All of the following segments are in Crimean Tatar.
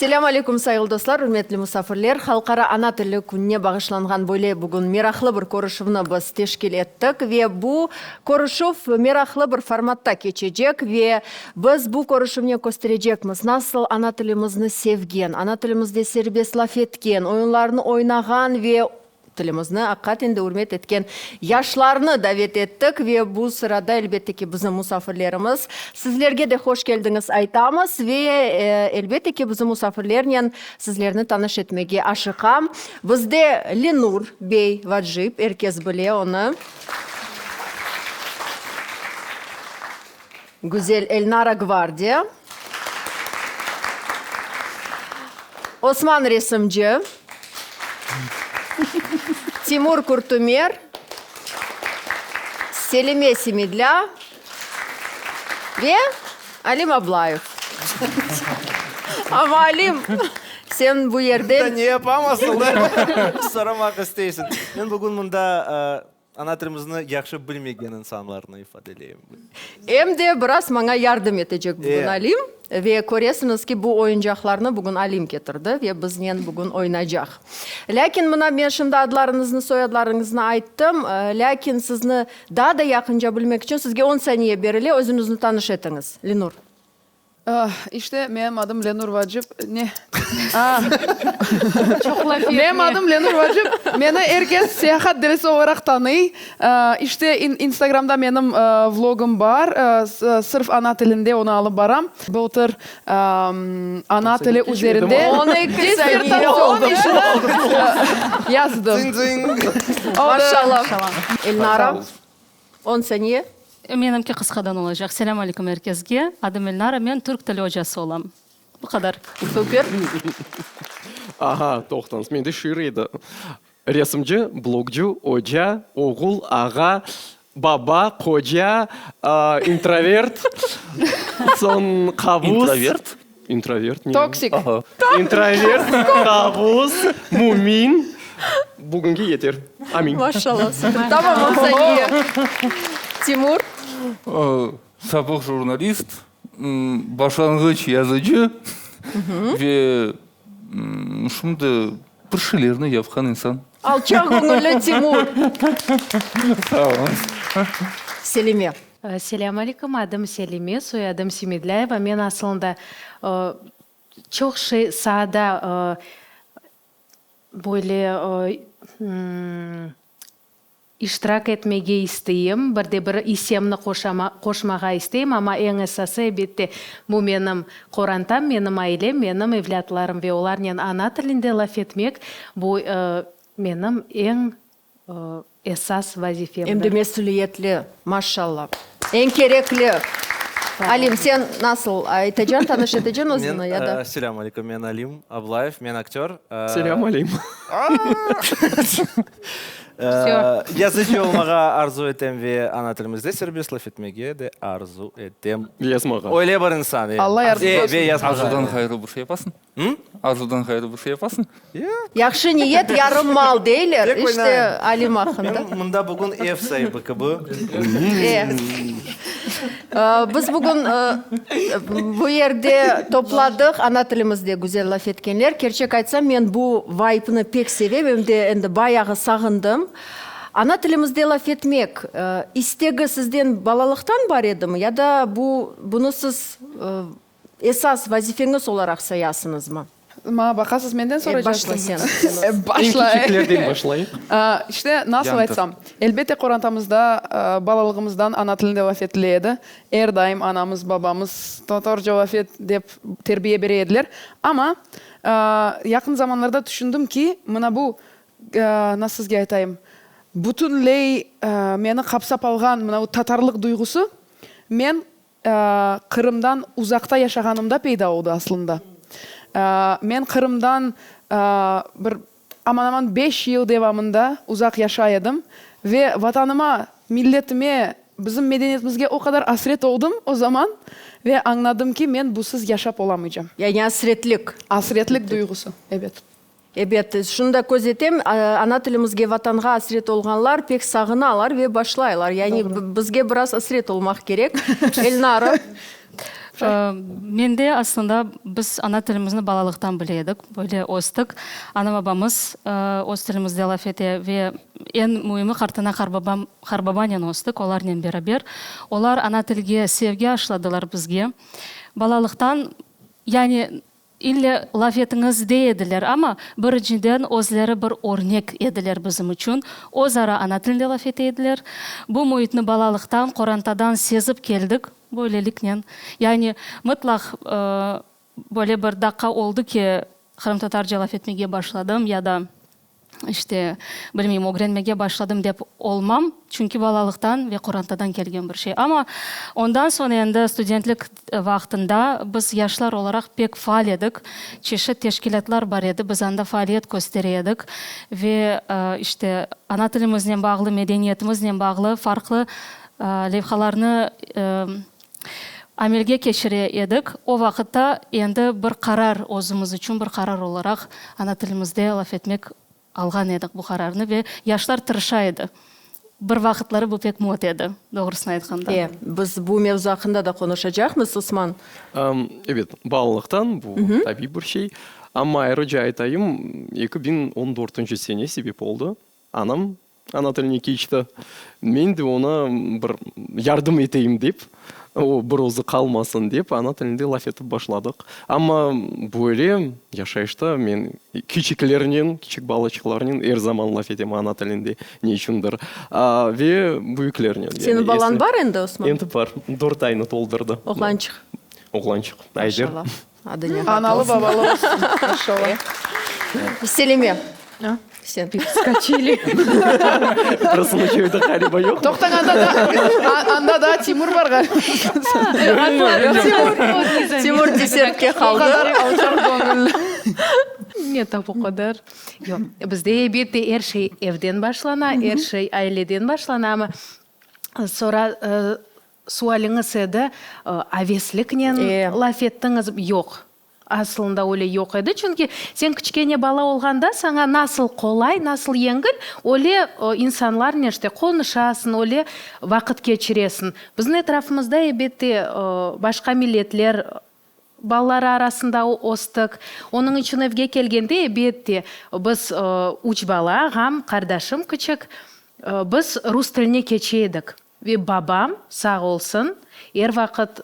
Selâm aleyküm, sayğılı dostlar, ürmetli musafirler! Halqara ana tili kününe bağışlanğan böyle bugün meraqlı bir körüşüvni biz teşkil ettik ve bu körüşüv meraqlı bir formatta keçecek ve biz bu körüşüvnen kösterecekmiz, nasıl ana tilimizni sevgen, ana tilimizde serbest laf etken, oyunlarnı oynağan ve Tilimizni aqiqaten de ürmet etken yaşlarnı davet ettik ve bu sırada, elbette ki, bizim musafirlerimiz. Sizlerge de hoş keldiñiz aytamız ve, elbette ki, bizim musafirlernen sizlerni tanış etmege aşıqam. Bizde Lenur bey Vacib, er kes bile onı. Güzel Elnara Gvardiya. Osman resimci. Timur Kurtumer. Selime Semedlâ ve Alim Ablayev. Amma Alim, sen bu yerde... Da ne yapam asılda? Soramaq isteysiñ. Men bugün mında Ana tilimizni yahşı bilmegen insanlarnı ifadeleyim. Em de biraz maña yardım etecek bugün Alim. Ve köresiñiz ki, bu oyuncaqlarnı bugün Alim ketirdi ve biznen bugün oynaycaq. Lâkin mına men şimdi adlarıñıznı, soyadlarıñıznı ayttım, lâkin sizni daa da yaqınca bilmek içün sizge on saniye berile, özüñizni tanış etiñiz. Lenur. İşte, menim adım Lenur Vacib. Ne? Çoq laf etme. Menim adım Lenur Vacib. Meni er kes seyahat delisi olaraq tanıy. İşte, Instagramda menim vlogım bar. Sırf ana tilinde onı alıp baram. Bıltır ana tili üzerinde dissertatsion işini yazdım. Maşallah. Elnara, on saniye. Menimki qısqadan olacaq. Selâm aleyküm er kesge. Adım Elnara, men türk tili ocası olam. Bu qadar. Super. Aha, toqtañız, mende şiir edi. Resimci, blogcu, oca, oğul, ağa, baba, qoca, introvert, soñ qavus. Introvert? Introvert ne? Toksik. Introvert, qavus, mümin. Bugünge yeter. Amin. Maşallah, süper. Tamam, olsa iyi. Timur? Sabıq jurnalist, başlanğıç yazıcı ve şimdi bir şeylerni yapqan insan. Alçaq göñülli Timur. Sağ oluñız. Selime. Selâm aleyküm, adım Selime, soyadım Semedlâyeva. Men asılında çoq şey saada Böyle iştirak etmege isteyim, bir de bir issemni qoşmağa isteyim, amma eñ esası, elbette, bu menim qorantam, menim ailem, menim evlâtlarım ve olarnen ana tilinde laf etmek, bu menim eñ esas vazifemdir. Em de mesüliyetli, maşallah. Eñ kerekli. Alim, sen nasıl aytacañ, tanış eteceñ özüni ya da? Selâm aleyküm, men Alim Ablayev, men aktör. Selâm, Alim. Yazıcı olmağa arzu etem ve ana tilimizde serbest laf etmege de arzu etem. Yazmağa. Öyle bir insan. Alla yardımcı olsun. Ve yazmağa. Arzudan ğayrı bir şey yapasıñ? Arzudan ğayrı bir şey yapasıñ? Yahşı niyet yarım mal deyler, işte Alim aqqında. Men mında bugün ev saibi kibi. E. Biz bugün bu yerde topladıq ana tilimizde güzel laf etkenler. Kerçek aytsam, men bu vaybnı pek sevem, em de endi bayağı sağındım. Ana tilimizde laf etmek istegi sizden balalıqtan bar edimi ya da bu bunı siz Esas vazifeñiz olaraq sayasıñızmı? Maña baqasız, menden soracaqsıñ. Başla sen. Başla. Eñ kiçiklerden başlayıq. İşte, nasıl aytsam, elbette qorantamızda balalığımızdan ana tilinde laf etile edi. Er daim anamız, babamız tatarca laf et dep terbiye bere ediler. Amma yaqın zamanlarda tüşündim ki, mına bu, nasıl sizge aytayım, bütünley meni qapsap alğan mına bu tatarlıq duyğusı men Qırımdan uzaqta yaşağanımda peyda oldı aslında. Men Qırımdan bir aman-aman beş yıl devamında uzaq yaşay edim ve Vatanıma, milletime, bizim medeniyetimizge o qadar asret oldım o zaman ve añladım ki, men busız yaşap olamaycam. Yani asretlik. Asretlik duyğusı, ebet. Ebet, şunı da köz etem, ana tilimizge, Vatanğa asret olğanlar pek sağınalar ve başlaylar. Yani bizge biraz asret olmaq kerek. Elnara. Mende aslında biz ana tilimizni balalıqtan bile edik, böyle östik. Ana-babamız öz tilimizde laf ete ve eñ müimi qartana, qarbabam, qarbabanen östik, olarnen beraber. Olar ana tilge sevgi aşladılar bizge. Balalıqtan, yani İlle laf etiñiz dey ediler, amma birinciden özleri bir örnek ediler bizim içün. Öz ara ana tilinde laf ete ediler. Bu müitni balalıqtan, qorantadan sezip keldik, böyleliknen. Yani mıtlaq böyle bir daqqa oldı ki, qırımtatarca laf etmege başladım ya da işte, bilmeyim, ögrenmege başladım dep olmam, çünki balalıqtan ve qorantadan kelgen bir şey. Amma ondan soñ endi studentlik vaqtında biz yaşlar olaraq pek faal edik, çeşit teşkilâtlar bar edi, biz anda faaliyet köstere edik ve, işte, ana tilimiznen bağlı, medeniyetimiznen bağlı farqlı levhalarnı amelge keçire edik. O vaqıtta endi bir qarar, özümiz içün bir qarar olaraq ana tilimizde laf etmek alğan edik bu qararnı ve yaşlar tırışa edi. Bir vaqıtları bu pek mot edi, doğrusını aytqanda. E, biz bu mevzu aqqında da qonuşacaqmız, Osman. Ebet, balalıqtan bu tabiiy bir şey. Amma ayrıca aytayım, 2014-nci sene sebep oldı. Anam ana tiline keçti. Men de oña bir yardım eteyim dep, o bir özü qalmasın dep, ana tilinde laf etip başladıq. Amma böyle yaşayışta men kiçiklernen, kiçik balaçıqlarnen er zaman laf etem ana tilinde, ne içündir. Ve büyüklernen. Seniñ balañ bar endi, Osman? Endi bar. Dört aynı toldurdı. Oğlançıq. Oğlançıq. Ayder. Maşallah. Adı ne? Analı babalı olsun. Maşallah. Selime. Sen. Vskoçili. Prosluçivda ğaliba yoq. Toqtañ, anda da, anda daa Timur bar ğaliba. Timur desertke qaldı. O qadar alçaq göñülli. Ne tap o qadar. Yoq, bizde elbette er şey evden başlana, er şey aileden başlana, amma sora Sualiñiz edi, avesliknen laf ettiñiz? Yoq, aslında öyle yoq edi, çünki sen kiçkene bala olğanda saña nasıl qolay, nasıl yengil, öyle insanlarnen işte qonuşasıñ, öyle vaqıt keçiresiñ. Bizim etrafımızda, elbette, başqa milletler balaları arasında östik. Onıñ içün evge kelgende, elbette, biz üç bala, ağam, qardaşım kiçik, biz rus tiline keçe edik. Ve babam, sağ olsun, er vaqıt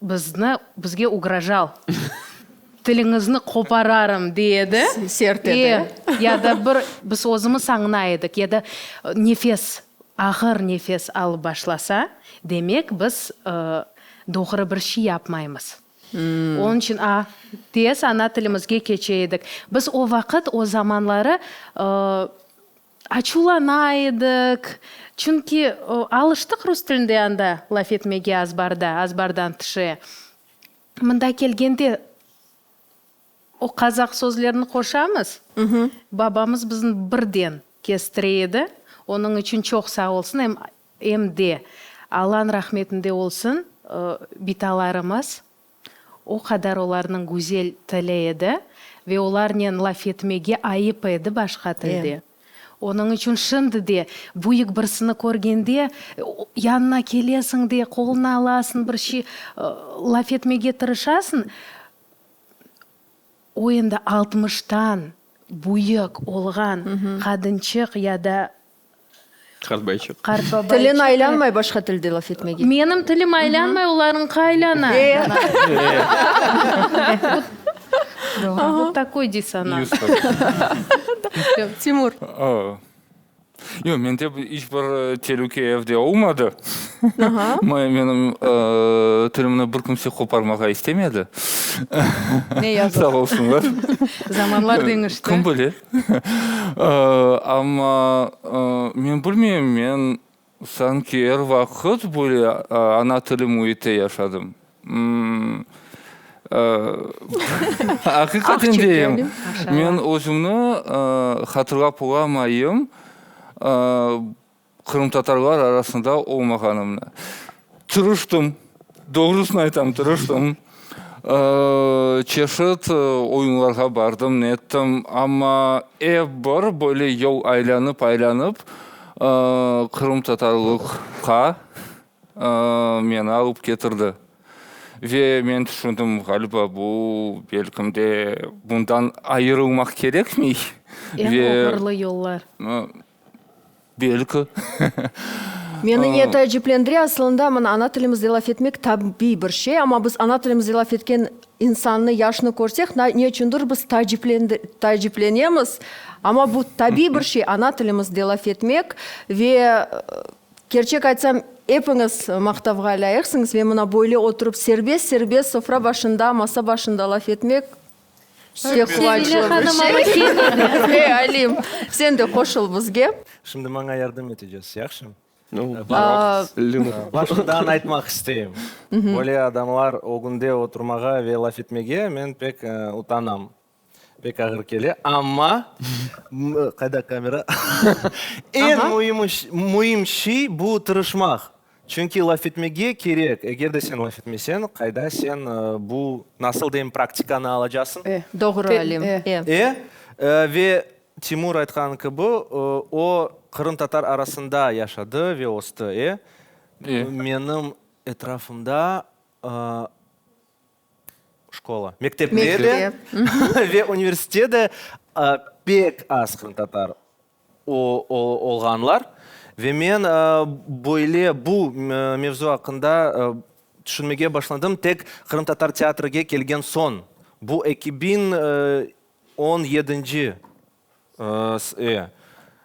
bizni, bizge ugrojal, tiliñizni qopararım, dey edi. Sert edi. E, ya da bir, biz özümiz añlay edik, ya da nefes, ağır nefes alıp başlasa, demek, biz doğru bir şey yapmaymız. Onıñ içün, a, tez ana tilimizge keçe edik. Biz o vaqıt, o zamanları Açuvlana edik, çünki alıştıq rus tilinde anda laf etmege azbarda, azbardan tışe. Mında kelgende o qazaq sözlerini qoşamız, babamız bizni birden kestire edi, onıñ içün çoq sağ olsun, em, em de Allanıñ rahmetinde olsun bitalarımız, O qadar olarnıñ güzel tili edi ve olarnen laf etmege ayıp edi başqa tilde. Onıñ içün şimdi de büyük birisini körgende, yanına kelesiñ de, qoluna alasıñ, bir şey laf etmege tırışasıñ, o endi altmıştan büyük olğan qadınçıq ya da Qartbayçıq. Qartbabayçıq. Tiliñ aylanmay başqa tilde laf etmege. Menim tilim aylanmay, olarıñki aylana. Vot takoy dissonans. Timur. Yoq, mende iç bir telüke evde olmadı. Menim tilimni bir kimse qoparmağa istemedi. Ne yazıq. Sağ olsunlar. Zamanlar deñişti. Kim bile. Amma men bilmeyim, men sanki er vaqıt böyle ana tili müitte yaşadım. Aqiqaten deyim, men özümni hatırlap olamayım, qırımtatarlar arasında olmağanımnı. Tırıştım, doğrusını aytam, tırıştım. Çeşit oyunlarğa bardım, nettim, amma ep bir böyle yol aylanıp-aylanıp qırımtatarlıqqa meni alıp ketirdi. Ve men tüşündim, ğaliba, bu, belkim de, bundan ayırılmaq kerekmey. Eñ oğurlı yollar. Belki. Meni ne taaciplendire, aslında, mına ana tilimizde laf etmek tabiiy bir şey, amma biz ana tilimizde laf etken insannı, yaşnı körsek, ne içündir biz taaciplenemiz, amma bu tabiiy bir şey, ana tilimizde laf etmek ve, kerçek aytsam, epiñiz maqtavğa lâyıqsıñız ve mına böyle oturıp serbest-serbest sofra başında, masa başında laf etmek, Pek quvançlı bir şey. Ey, Alim, sen de qoşul bizge. Şimdi maña yardım eteceksiz, yahşı? Başından aytmaq isteyim. Böyle adamlar ögünde oturmağa ve laf etmege men pek utanam. Pek ağır kele. Amma, qayda kamera? Eñ müimi, müim şey bu tırışmaq. Çünki laf etmege kerek. Eger de sen laf etmeseñ, qayda sen bu, nasıl deyim, praktikanı alacasıñ? E. Doğru, Alim. E. E. Ve Timur aytqanı kibi, o, qırımtatar arasında yaşadı ve östi. E. E. Menim etrafımda şkola, mektepte de ve universitette de pek az qırımtatar olğanlar. Ve men böyle bu mevzu aqqında tüşünmege başladım tek qırımtatar teatrge kelgen soñ, bu 2017-nci E,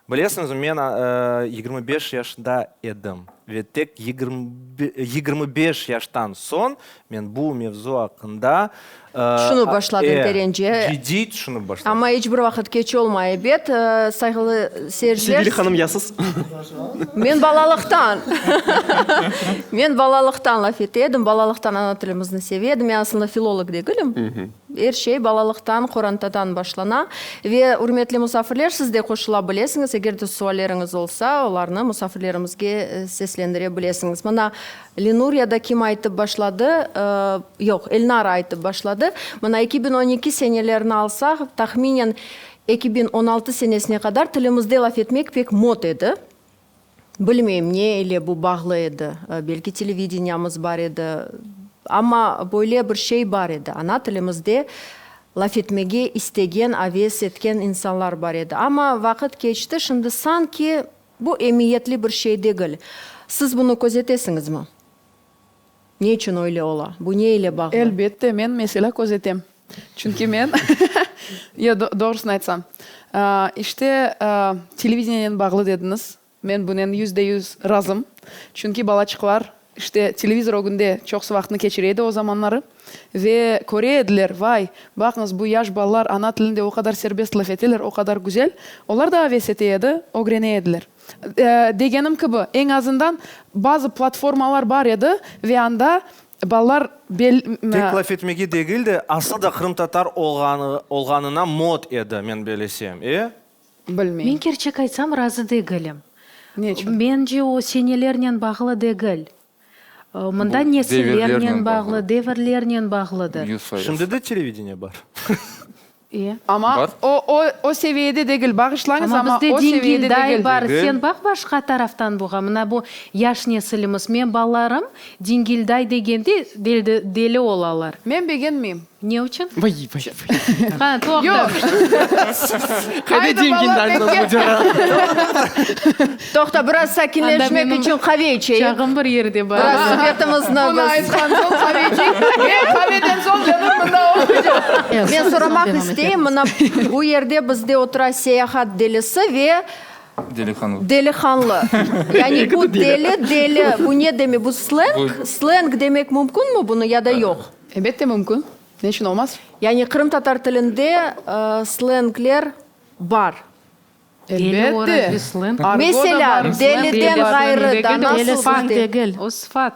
bilesiñizmi, men 25 yaşında edim ve tek 25 yaştan soñ men bu mevzu aqqında Tüşünip başladıñ terence. Ciddiy tüşünip başladım. Amma iç bir vaqıt keç olmay, ebet, sayğılı seyirciler. Sevgili hanım, ya siz? Men balalıqtan, men balalıqtan laf ete edim, balalıqtan ana tilimizni seve edim. Men aslında filolog degilim. Er şey balalıqtan, qorantadan başlana. Ve, ürmetli musafirler, siz de qoşula bilesiñiz, eger de sualleriñiz olsa, olarnı musafirlerimizge seslendire bilesiñiz. Mına, Lenur ya da kim aytıp başladı, yoq, Elnara aytıp başladı. Mına, 2012 senelerini alsaq, tahminen 2016 senesine qadar tilimizde laf etmek pek mot edi. Bilmeyim, ne ile bu bağlı edi, belki televideniyamız bar edi, amma böyle bir şey bar edi, ana tilimizde laf etmege istegen, aves etken insanlar bar edi. Amma vaqıt keçti, şimdi sanki bu emiyetli bir şey degil. Siz bunı közetesiñizmi? Ne içün öyle ola? Bu ne ile bağlı? Elbette, men meselâ közetem. Çünki men, yoq, doğrusını aytsam, işte, televideniyenen bağlı dediñiz, men bunen 100% razım. Çünki balaçıqlar, işte, televizor ögünde çoqusı vaqtını keçire edi o zamanları ve köre ediler, vay, baqıñız, bu yaş balalar ana tilinde o qadar serbest laf eteler, o qadar güzel. Olar da aves ete edi, ögrene ediler. Degenim kibi, eñ azından bazı platformalar bar edi ve anda balalar bel. Tek laf etmege degil de, asıl da qırımtatar olğanı, olğanına mod edi, men belesem, e? Bilmeyim. Men kerçek aytsam, razı degilim. Ne içün? Mence, o senelernen bağlı degil. Mında nesillernen bağlı, devirlernen bağlıdır. Şimdi de televideniye bar. E. Amma o, o, o seviyede degil, bağışlañız, Amma amma bizde o seviyede dingilday degil. bar. Sen baq başqa taraftan buğa, mına bu yaş nesilimiz, men balalarım dingilday degende deldi, deli olalar. Men begenmeyim. Ne içün? Vay, vay, vay. Qana, toqta. Yoq. Qayda Aydı, bala, dingildaynıñ mekke. müdiri? Toqta, biraz sakinleşmek Anda menim içün qave içeyik. Çağım bir yerde bar. Biraz subetimizni Bunı biz. aytqan soñ qave içeyik. E, qaveden soñ Lenur mında olmaycaq. Men soramaq isteyim, mına bu yerde bizde otura seyahat delisi ve Delihanlı. Delihanlı. Yani bu deli, deli, bu ne demek, bu sleng? Sleng demek mümkünmi bunı ya da yoq? Elbette mümkün. Ne içün olmaz? Yani qırımtatar tilinde slengler bar. Elbette. Meselâ, deliden ğayrı da nasıl Slang degil. O sıfat.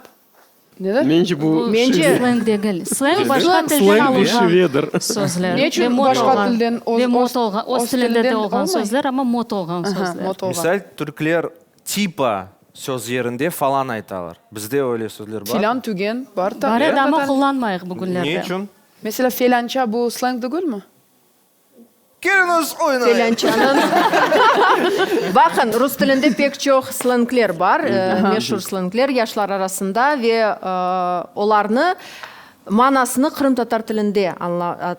Nedir? Mence bu Mence. Slang degil. Slang başqa tilden Slang bir alınğan şivedir. sözler. Ne içün başqa tilden? Ve mot olğan, öz tilinde de olğan sözler, amma mot olğan sözler. Misal, türkler tipa söz yerinde falan aytalar. Bizde öyle sözler barmı? Filan, tügen bar tabii. Bar edi, amma qullanmayıq bugünlerde. Ne içün? Meselâ, felânça bu slang degilmi? Keliñiz oynayıq! Felânçanıñ. Baqın, rus tilinde pek çoq slengler bar, meşur slengler yaşlar arasında ve olarnı. Manasını qırımtatar tilinde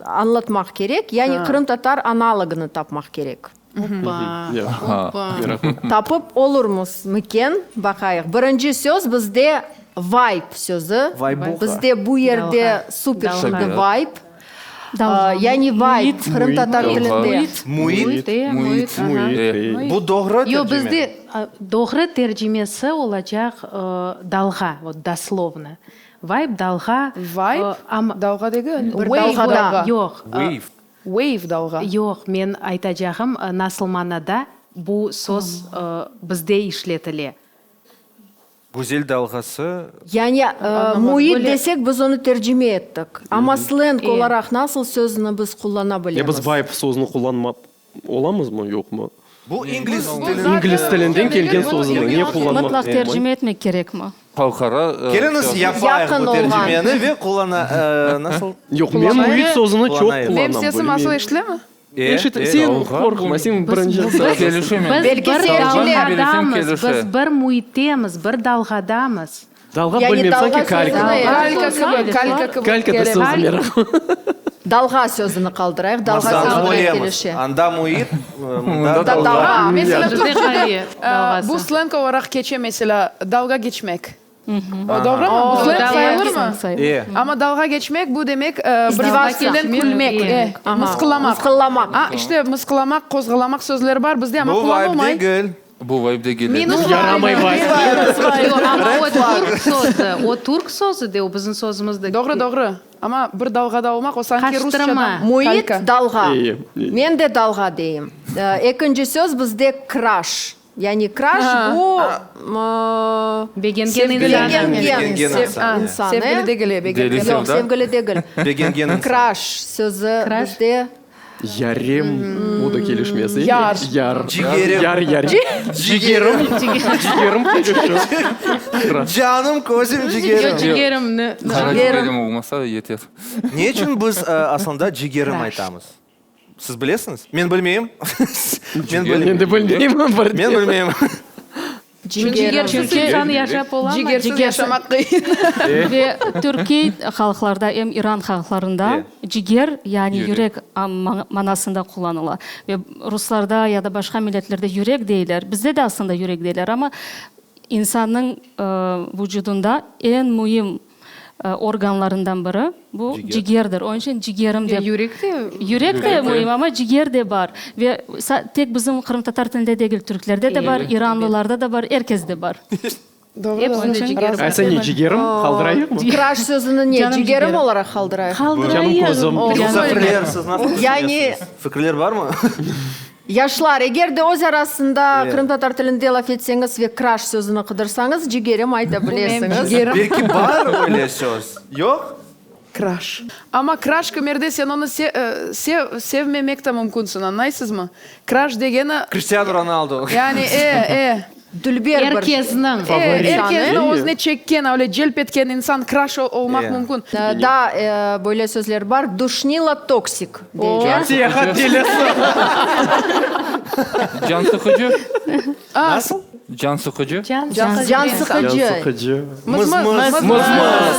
añlatmaq kerek, yani qırımtatar analogını tapmaq kerek. Oppa, oppa. Tapıp olurmız mıken, baqayıq. Birinci söz bizde vayb sözü. Bizde bu yerde super şimdi vayb. Yani vayb qırımtatar tilinde. Müit. Müit. Müit. Bu doğru tercime. Yoq, bizde doğru tercimesi olacaq dalğa, vot doslovno. Vayb, dalğa. Vayb, dalğa degil. Bir dalğada. Yoq. Wave. Wave, dalğa. Yoq, men aytacağım, nasıl manada bu söz bizde işletile. Güzel dalğası. Yani, müit desek, biz onı tercime ettik. Amma sleng olaraq nasıl sözüni biz qullana bilemiz? Ya biz vayb sözüni qullanma olamızmı, yoqmı? Bu ingliz tilinden. İngliz tilinden kelgen sözüni ne qullanmaq Mıtlaq tercime etmek kerekmi? Halqara Keliñiz, yapayıq Yaqın bu olğan. tercimeni ve qullana, nasıl? Yoq, men müit sözüni çoq Qullanayıq. qullanam. Benim sesim asıl eşitilemi? Eşit, sen qorqma, sen birinci sırada. Kelişemen. Belki Biz bir seyirciler. dalğadamız, Kelişe. biz bir müittemiz, bir dalğadamız. Dalğa Yani bilmem, dalğa sanki kalka. sözüni- Kalka kibi, kalka kibi. Kalka da sözü meraq. Dalğa sözüni qaldırayıq, dalğa Masanı sözüne bölemiz. kelişe. Anda müit, mında dalğa. dalğa. Meselâ, Bizde Türkçede ğaye dalğası. bu slenk olaraq keçe, meselâ, dalğa geçmek. O doğrumı? Bu slenk sayılırmı? E. Amma dalğa geçmek, bu demek, bir vaqtiden külmek, e, mısqıllamaq. Mısqıllamaq. A, işte, mısqıllamaq, qozğalamaq sözleri bar bizde, amma Bu vayb qullanılmay. degil. Bu vayb degil. Minus Bu yaramay vayb. Yoq, amma o türk sözü, o türk sözü de, o bizim sözümiz de. Doğru, doğru. Amma bir dalğada olmaq, o sanki Qaştırma. rusçadan. Müit Kalka. dalğa. İyi, iyi. Men de dalğa deyim. Ekinci söz bizde kraş. Yani kraş bu Begengen insan. Begengen insan. Sevgili degil, begengen. Deli Yoq, sevda. sevgili degil. Begengen insan. Kraş sözü bizde. Yarem, o da kelişmez, ey? Yar. Yar. Cigerim. Yar, yar. Cigerim. Cigerim kelişir. Canım, közüm, cigerim. Cigerimni. Qara cigerim olmasa yeter. Ne içün biz aslında cigerim aytamız? Siz bilesiñiz? Men bilmeyim. Men bilmeyim. Men de bilmeyim. Men bilmeyim. Cigersiz insan yaşap olamay. Cigersiz yaşamaq qıyın. Ve türkiy halqlarda, em iran halqlarında ciger, yani yürek manasında qullanıla. Ve ruslarda ya da başqa milletlerde yürek deyler. Bizde de aslında yürek deyler, amma insannıñ vucudında eñ müim organlarından biri bu cigerdir. Onıñ içün cigerim dep. Yürek de. Yürek de müim, amma ciger de bar. Ve tek bizim qırımtatar tilinde degil, türklerde de bar, iranlılarda da bar, er kesde bar. Doğru, Hepsinde ciger bar. Aysa ne, cigerim qaldırayıqmı? Kraş sözüni ne, cigerim olaraq qaldırayıq? Canım közüm. Musafirler, siz nasıl Yani tüşünesiñiz? Fikirler barmı? Yaşlar, eger de öz arasında qırımtatar tilinde laf etseñiz ve kraş sözüni qıdırsañız, cigerim ayta bilesiñiz. Belki bar öyle söz? Yoq? Kraş. Amma kraş kimerde sen onı sevmemek de mümkünsiñ, añlaysızmı? Kraş degeni. Cristiano Ronaldo. Yani, e, e. Dülber bir Er kesniñ. E, er kesni özüne çekken, öyle celp etken insan kraş olmaq mümkün. Daa böyle sözler bar, duşnila toksik deyler. Seyahat delisi. Can sıqıcı. Nasıl? Can sıqıcı. Can Can sıqıcı. Can sıqıcı. Mız mız. Mız mız.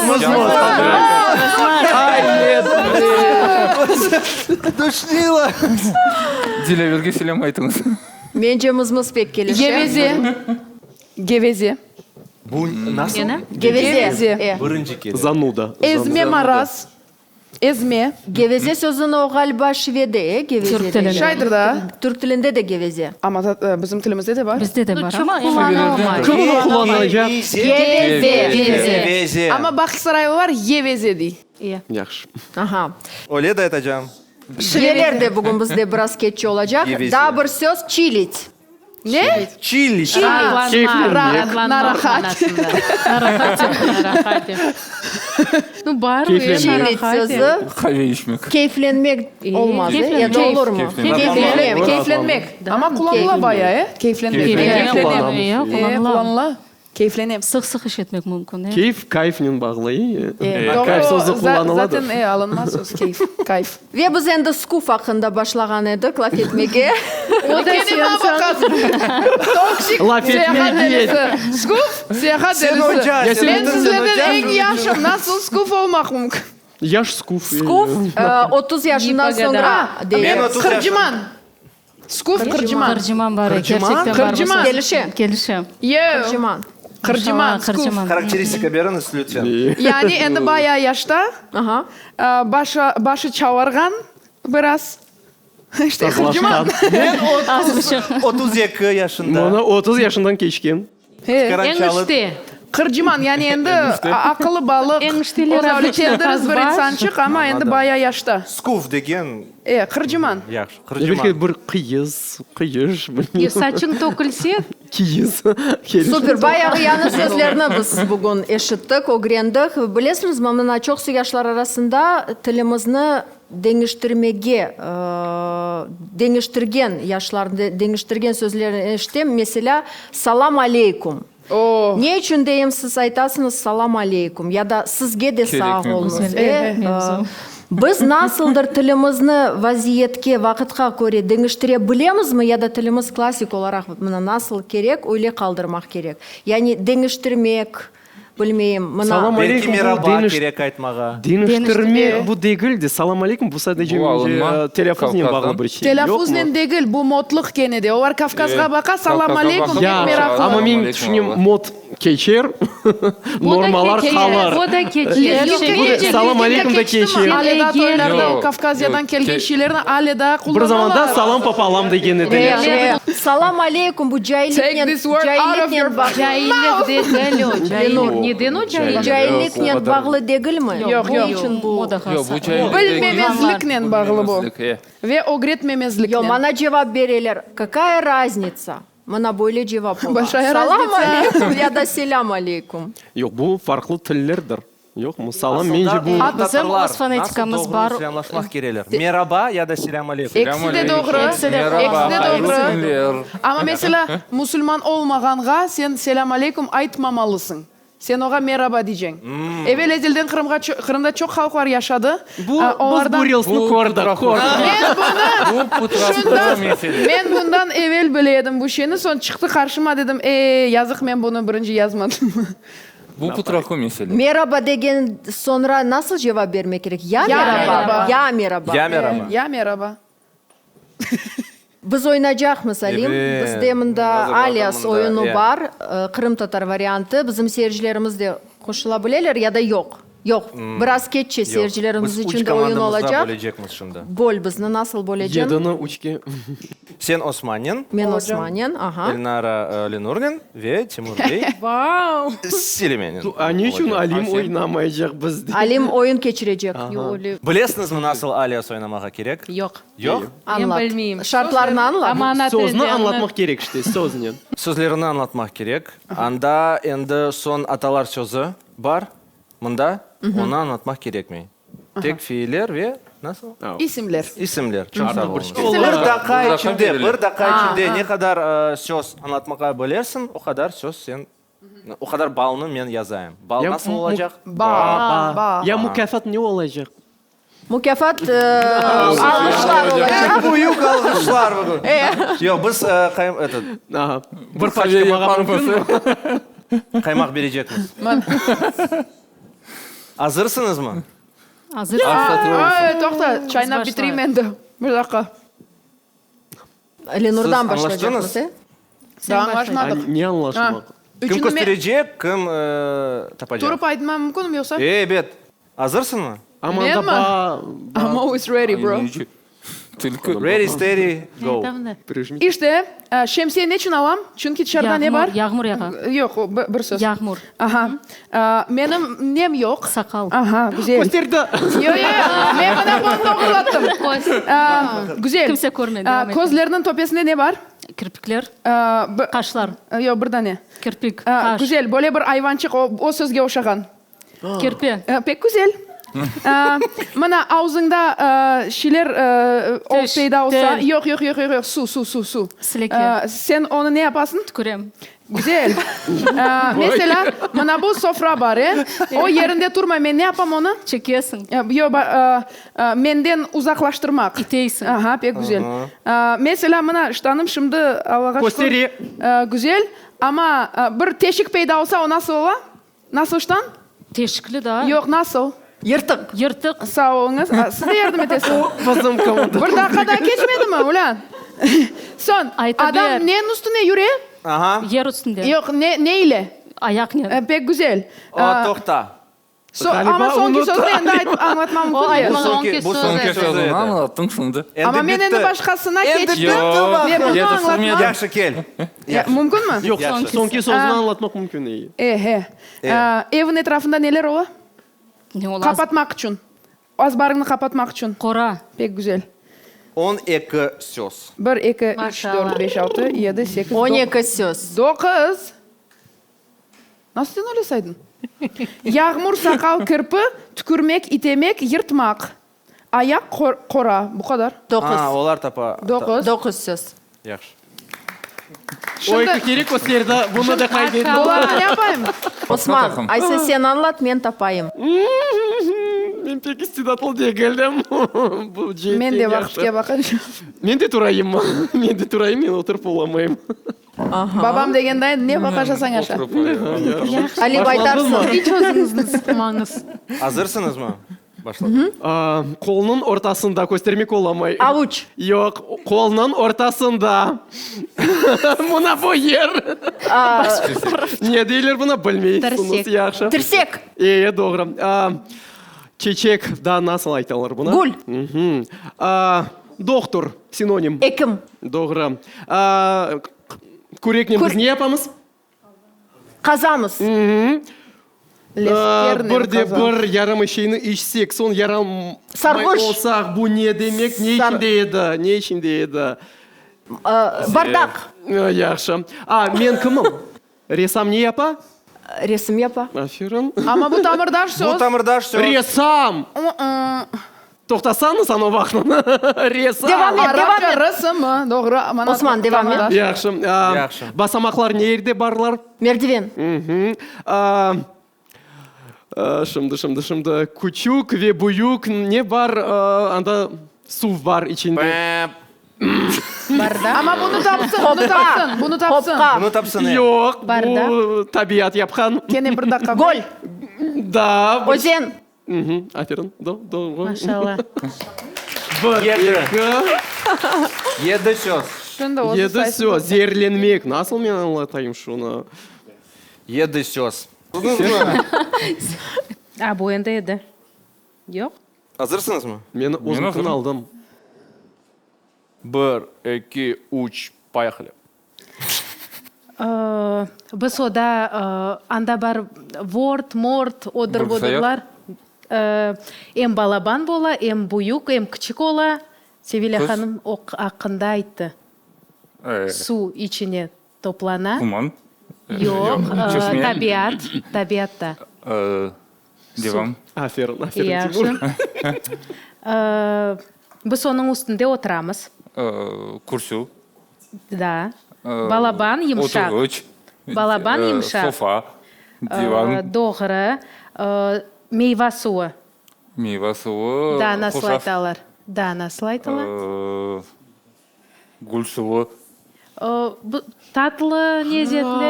Mız mız. Duşnila. Dileverge selâm aytıñız. Mence mız-mız pek kelişe. Geveze. Geveze. Bu nasıl? Geveze. Geveze. E. Birinci kere. Zanuda. Ezme maraz. Ezme. Geveze sözüni o ğaliba şivede, e, geveze Türk deyler. tilinde. Şaydır da. Türk tilinde de geveze. Amma bizim tilimizde de bar. Bizde de bar. Çoq Amma qullanılmay. Kim onı qullanacaq? Geveze. Geveze. Amma Bağçasaraylılar yeveze dey. E. Yahşı. Aha. Öyle de aytacağım. Şiveler de bugün bizde biraz keççe olacaq. Geveze. Daa bir söz, çilit. Ne? Çilit. Raatlanma. Keyflenmek. Raatlanma Narahat. manasında. Narahat. Nu, bar Keyflenmek. Çilit sözü Qave içmek. keyflenmek olmaz, e? Ya da Keyf. olurmı? Keyflenmek. Keyflenmek. Keyflenmek. Amma qullanıla baya, e? Keyflenmek. Keyflenmek. Keyflenem. E, E, qullanıla. qullanıla. Keyflenem. Sıq-sıq iş etmek mümkün, e. Keyf kayfnen bağlı, e? Doğru, Kayf sözü qullanıladır. Zaten, e, alınma söz, keyf, kayf. Ve biz endi skuf aqqında başlağan edik laf etmege. O da Kene maña baqasıñ. Toksik Laf seyahat etmege. delisi. Skuf, seyahat Sen delisi. oca, sen Men bütün sizlerden oca. eñ yaşım, nasıl skuf olmaq mümkün? Yaş Skuf. Skuf, 30 yaşından soñra Men 30 yaşım. Qırcıman. Skuf, qırcıman. Qırcıman bar, kerçekten bar. Qırcıman. Kelişe. Kelişe. Qırcıman. Qırcıman, skuf. Harakteristika beriñiz, lütfen. Yani endi bayağı yaşta, başı, başı çalarğan biraz. İşte, qırcıman. Men 32 yaşında. Mına 30 yaşından keçken. Eñişte. Qırcıman, yani endi aqılı balıq, Eñişteler o çeldiriz bir insançıq, amma endi bayağı yaşta. Skuf degen. E, qırcıman. Yahşı, qırcıman. Belki bir qıyız, qıyış, bilmeyim. Saçıñ tökülse. Kiyiz. Super, bayağı yañı sözlerni biz bugün eşittik, ögrendik. Bilesiñizmi, mına çoqusı yaşlar arasında tilimizni deñiştirmege, deñiştirgen yaşlar, deñiştirgen sözlerni eşitem. Meselâ, salam aleykum. Ne içün deyim, siz aytasıñız salam aleykum ya da sizge de sağ oluñız. Biz nasıldır tilimizni vaziyetke, vaqıtqa köre deñiştire bilemizmi ya da tilimiz klassik olaraq mına nasıl kerek, öyle qaldırmaq kerek? Yani deñiştirmek, Bilmeyim, mına. Salam Belki aleykum, bu meraba deñiş, kerek aytmağa. deñiştirme bu degil de, salam aleykum bu sadece Bu alınma telâffuznen bağlı Kavkazdan. bir şey, yoqmı? Telâffuznen degil, bu modlıq kene de. Olar Kavkazğa baqa, salam Kavkazğa aleykum baqıp, pek Ya, meraqlı. amma Salam men aleykum, tüşünem, Allah. mod keçer, normalar qalır. O da keçer. Bu da salam aleykum da keçer. Ale daa toylarda o Yoq, Kavkaziyadan yoq, kelgen ke- şeylerni ale daa Bir qullanılalar. zamanda salam papalam degen ediler. Salam aleykum, bu Take cailliknen, this word out of cailliknen your bağlı. Caillik degil o, caillik. Neden o caillik? Cailliknen Yoq, o qadar. bağlı degilmi? Yoq, Ne yoq. içün bu? Modağa Yoq, bu caillik degil. Bilmemezliknen bağlı bu. Bilmemezlik, e. Ve ögretmemezliknen. Yoq, maña cevap bereler, kakaya raznitsa? Mına böyle cevap ola. Большая Salam razница. aleykum ya da selâm aleykum. Yoq, bu farqlı tillerdir. Yoqmı? Salam, mence bu. Bizim Tatarlar öz fonetikamız nasıl bar. doğru selâmlaşmaq kereler? Meraba ya da selâm aleykum? Ekisi de doğru. Ekisi de Meraba, Ekisi de hayırlı doğru. künler. Amma mesela, musulman olmağanğa sen selâm aleykum aytmamalısıñ. Sen oğa meraba deyceñ. Evel-ezelden Qırımğa, Qırımda çoq halqlar yaşadı. Bu, biz bu reelsni Bu kördik, pıtraqlı. kördik. Men bunı Bu pıtraqlı şundan, mesele. men bundan evel bile edim bu şeyni. Soñ çıqtı qarşıma, dedim, e, yazıq men bunı birinci yazmadım. Bu pıtraqlı mesele. Meraba degen soñra nasıl cevap bermek kerek? Ya Ya meraba, meraba. ya meraba. Ya meraba. Ya meraba. Biz oynaycaqmız, Alim. Evet. Bizde mında Azırladım Alias mında, oyunı ya. bar, qırımtatar variantı. Bizim seyircilerimiz de qoşula bileler ya da yoq? Yoq. Biraz keççe Yoq. seyircilerimiz Biz içün üç de oyun komandamızda olacaq. bölecekmiz şimdi. Böl bizni, nasıl böleceñ? Yedini üçke. Sen Osmannen. Men Osmannen, aha. Elnara Lenurnen ve Timur bey Vau! Selimenen. A ne içün olacaq. Alim oynamaycaq bizde? Alim oyun keçirecek. Bilesiñizmi nasıl Alias oynamağa kerek? Yoq. Yoq? Men Añlat. bilmeyim. Şartlarnı añlat. Amma ana Sözni tilde añlatmaq kerek işte, söznen. Sözlerini añlatmaq kerek. Anda endi soñ atalar sözü bar. Mında onı añlatmaq kerekmey. Tek fiiller ve nasıl? İsimler. İsimler. Çoq sağ oluñız. Bir Bir daqqa Bir daqqa içinde, berile. bir daqqa içinde ne qadar söz añlatmağa bilersiñ, o qadar söz sen, o qadar ballnı men yazayım. Ball nasıl olacaq? Ba. Ba. Ya mukâfat ne olacaq? Mukâfat alğışlar olacaq. Eñ büyük alğışlar bugün. Yoq, biz etot. Aha, bir paçka mağa mümkünmi? Qaymaq berecekmiz. Azırsıñızmı? Azır. Ay, toqta, çaynap bitireyim endi. Bir daqqa. Lenurdan Siz başlaycaqmız, añlaştıñız? e? Daa añlaşmadıq. Ne añlaşmaq? Kim Üçünü men kösterecek, kim tapacaq? Turıp aytmam mümkünmi yoqsa? Ebet. Azırsıñmı? Amma anda Menmi? ba, ba. I'm always ready, bro. Tilki. Ready, steady, go. İşte, şemsiye neçün alam? Çünki tışarıda ne bar? Yağmur yağa. Yoq, o bir söz. Yağmur. Aha. Menim nem yoq? Saqal. Aha, güzel. Kösterdi. Yoq, yoq, yoq. Men mına bunı doğrulattım. Güzel. Kimse körmedi, devam et. Közlerniñ töpesinde ne bar? Kirpikler. Qaşlar. Yoq, bir dane. Kirpik, qaş. Güzel, böyle bir ayvançıq, o sözge oşağan. Kirpi. Pek güzel. Mına, avzıñda şeyler Tiş, peyda olsa. til. Yoq, yoq, yoq, yoq, yoq, suv, suv, suv, suv. Sileke. Sen onı ne yapasıñ? Tükürem. Güzel. Meselâ, mına bu sofra bar, e? O yerinde turmay, men ne yapam onı? Çekesiñ. Yoq, menden uzaqlaştırmaq. İteysiñ. Aha, pek güzel. Meselâ, mına, ştanım şimdi, Allağa şükür. Köstere. Güzel. Amma bir teşik peyda olsa, o nasıl ola? Nasıl ştan? Teşikli da. Yoq, nasıl? Yırtıq. Yırtıq. Sağ oluñız. Siz de yardım etesiñiz. O, bizim komanda. Bir daqqa daa keçmedimi, ulân? Soñ, Ayta adam ber. neniñ üstüne yüre? Aha. Yer üstünde. Yoq, ne, ne ile? Ayaqnen. Pek güzel. O, toqta. So, Ğaliba amma soñki unuttı sözni endi ayt, añlatma O mümkün değil. aytmağan. Soñki, bu Soñki soñki Soñki sözü sözüni edi. añlattıñ şimdi. Endi Amma men endi bitti. başqasına Endi keçtim. bitti Men vaqıt. bunı Yetiştirmedim. añlatmam. Yahşı, kel. Ya, mümkünmi? Yoq, Yahşı. soñki sözüni añlatmaq mümkün, ey. Ehe. Evniñ etrafında neler ola? Ne ola? Qapatmaq içün. Azbarıñnı qapatmaq içün. Qora. Pek güzel. 12 söz. Bir, eki, üç, Maşallah. dört, beş, altı, yedi, sekiz, 12 söz. Doquz. Nasıl sen öyle saydıñ? Yağmur, saqal, kirpi, tükürmek, itemek, yırtmaq. Ayaq, qora. Bu qadar. Doquz. A, olar tapa. Doquz. Doquz söz. Yahşı. O eki kere kösterdi, bunı da qayd etti. Olarnı ne yapayım? Osman, aysa sen añlat, men tapayım. Men pek istidatlı degildim bu ceetten. Men de vaqıtqa baqacağım. Men de turayımmı? Men de turayım, men oturıp olamayım. Babam degenday, ne baqaşasañ aşa. Ali Baytarsın. İç özüñizni sıqmañız. Azırsıñızmı? Başladıq. Qolnıñ ortasında, köstermek olamay. Avuç. Yoq, qolnıñ ortasında. Mına bu yer. Ne deyler buna, bilmeysiñiz. Tirsek. Yahşı. Tirsek. E, doğru. Çeçek, daa nasıl aytalar buna? Gül. Dohtur, sinonim. Ekim. Doğru. Küreknen biz ne yapamız? Qazamız. Lefternen Bir de qazamız. bir yaramay şeyni içsek, soñ yaramay Sarhoş. olsaq, bu ne demek, ne içinde edi, ne içinde edi? Bardaq. Yahşı. A, men kimim? Ressam ne yapa? Resim yapa. Aferin. Amma bu tamırdaş söz. Bu tamırdaş söz. Ressam! Toqtasañız ana vaqtını. Ressam! Devam et, devam Arapça et. r-s-m, doğru. Mana Osman, devam et. tamırdaş. Yahşı. Yahşı. Basamaqlar ne yerde barlar? Merdiven. Şimdi, şimdi, şimdi. Küçük ve büyük ne bar? Anda suv bar içinde. Pep. Amma bunı tapsın, bunı tapsın, bunı tapsın. Hopqa. Bunı tapsın, e. Yoq, Barda. bu tabiat yapqan. Kene bir daqqa. Göl. Da. Özen. Aferin. Doğru. Maşallah. Bir, Yedi. eki. Yedi söz. Şimdi özü Yedi saysın. söz. Zeerlenmek. Nasıl men añlatayım şunı? Yedi söz. A, bu endi edi. Yoq? Azırsıñızmı? Men özümkini azırım. aldım. Bir, eki, üç, poyehali. Biz oda, anda bar Word, Mord, odır-budırlar. Em balaban bola, em büyük, em kiçik ola. Sevilâ hanım o aqqında ayttı. Suv içine toplana. Tuman. Yoq, Çeşme. tabiat, tabiatta. Devam. Aferin, aferin, Timur. Yahşı. Biz onıñ üstünde oturamız. Kürsü. Da. Balaban, yımşaq. Oturğıç. Balaban, yımşaq. Sofa. Divan. Doğru. Meyva suvı. Meyva suvı. Da, nasıl aytalar? Da, nasıl aytıla? Gül suvı. Bu tatlı, lezetli.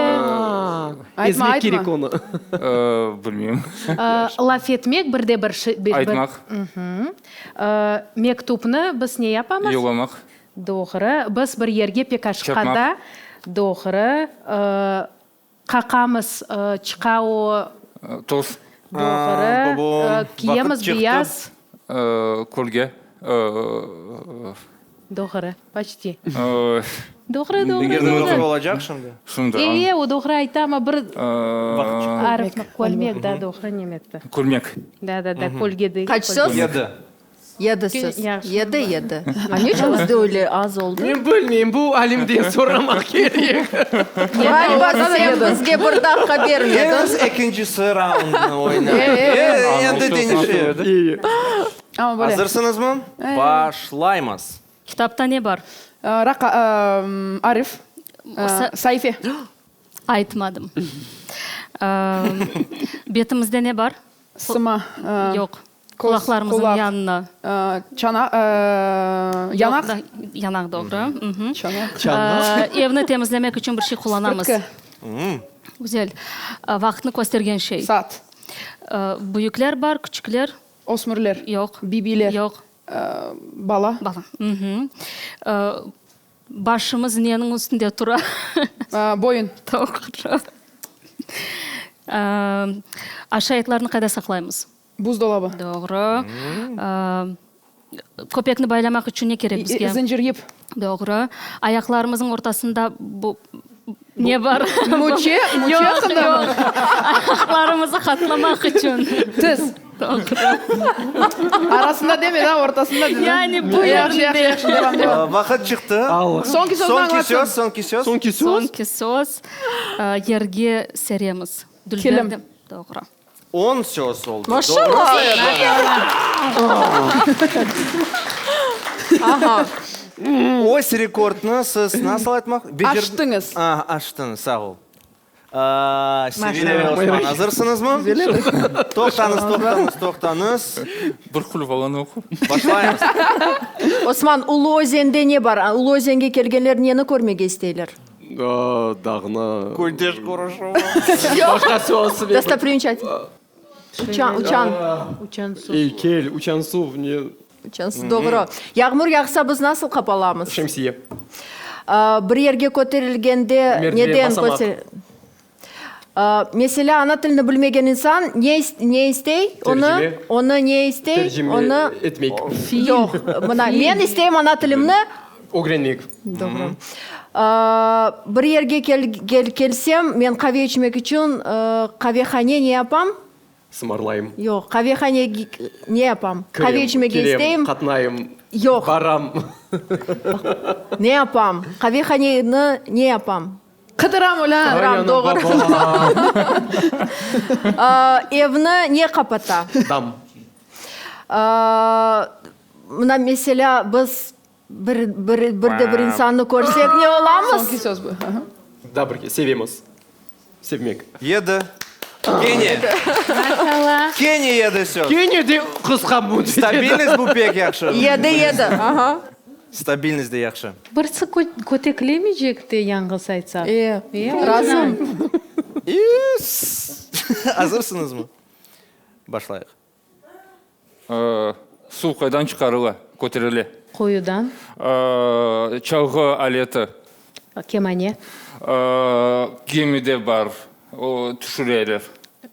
Aytma, Ezmek aytma. kerek onı. Bilmeyim. Laf etmek bir de bir şey. Aytmaq. Mektupnı biz ne yapamız? Yollamaq. Doğru. Biz bir yerge pek aşıqqanda. Doğru. Qaqamız, çıqa o. Toz. Doğru. Kiyemiz beyaz. Kölge. Doğru, poçti. Doğru, doğru, Eger doğru. doğru olacaq şimdi. Şimdi. E, e, o doğru ayta, amma bir arfnı, kölmek, da, doğru nemetti. Kölmek. Da, da, da, kölge degil. Qaç söz? Yedi. Yedi söz. Yahşı. Yedi, yedi. A ne içün bizde öyle az oldı? Men bilmeyim, bu Alimden soramaq kerek. Ğaliba sen bizge bir daqqa bermediñ. Keliñiz ekincisi raundnı oynayıq. Endi deñişe. İyi. Amma böyle. Azırsıñızmı? Başlaymız. Kitapta ne bar? Raqa, arif, saife. Aytmadım. Betimizde ne bar? Sıma. Yoq. Qulaqlarımıznıñ yanına. Çanaq, yanaq. Yanaq, doğru. Çanaq. Çanaq. Evni temizlemek içün bir şey qullanamız. Süpürtki. Güzel. Vaqıtnı köstergen şey. Saat. Büyükler bar, küçükler. Ösmürler. Yoq. Bibiyler. Yoq. Bala. Bala. Başımız neniñ üstünde tura? Boyun. Doğru. Aşaytlarnı qayda saqlaymız? Buzdolabı. Doğru. Köpekni baylamaq içün ne kerek bizge? Zıncır, yip. Doğru. Ayaqlarımıznıñ ortasında bu ne bar? Müçe, müçe aqqında mı? Yoq, yoq. Ayaqlarımızı qatlamaq içün. Tiz. Doğru. Arasında deme da, ortasında dedi. Yani bu Yahşı, yerinde. yahşı, yahşı, devam, devam. Vaqıt çıqtı. Soñki sözni Soñki añlatsın. söz, soñki söz. Soñki söz. Soñki söz, yerge seremiz. Kilim. Doğru. On söz oldı. Maşallah! Aha. Öz rekordnı siz nasıl aytmaq? Aştıñız. A, aştıñız, sağ ol. Sevilâ ve Osman, azırsıñızmı? Toqtañız, toqtañız, toqtañız. Bir qulvalanı oqu. Başlaymız. Osman, Ulu Özende ne bar? Ulu Özenge kelgenler neni körmege isteyler? Dağnı. Köldeş quruşuvı. Başqa söz. Dostoprimечательность. Uçan, uçan. Uçan suv. Eykel, uçan suv, ne? Uçan suv, doğru. Yağmur yağsa biz nasıl qapalamız? Şemsiye. Bir yerge köterilgende Merdiven, neden basamaq. köter-? Meselâ, ana tilini bilmegen insan ne, ne istey? Onı, Tercime. onı ne istey? Tercime Onı, etmek. yoq, mına, men isteyim ana tilimni. Ögrenmek. Doğru. Bir yerge kel, kel, kelsem, men qave içmek içün qavehane ne yapam? Sımarlayım. Yoq, qavehane ne yapam? Kirem, Qave içmege kelem, isteyim. qatnayım. Yoq. Baram. Ne yapam? Qavehaneni ne yapam? Qıdıram, olân. Qıdıram, doğru. Evni ne qapata? Dam. Mına, meselâ, biz bir, bir, bir de bir insannı körsek, ne olamız? Soñki söz bu. Daa bir kere, sevemiz. Sevmek. Yedi. Kene. Maşallah. Kene yedi söz. Kene de qısqa müddet. Stabilnost bu pek yahşı. Yedi, yedi. Aha. Stabilnost de yahşı. Birisi köteklemeycek de yañğız aytsaq. E, razım. Azırsıñızmı? Başlayıq. Suv qaydan çıqarıla, köterile? Quyudan. Çalğı aleti. Kemane. Gemide bar, o, tüşüreler.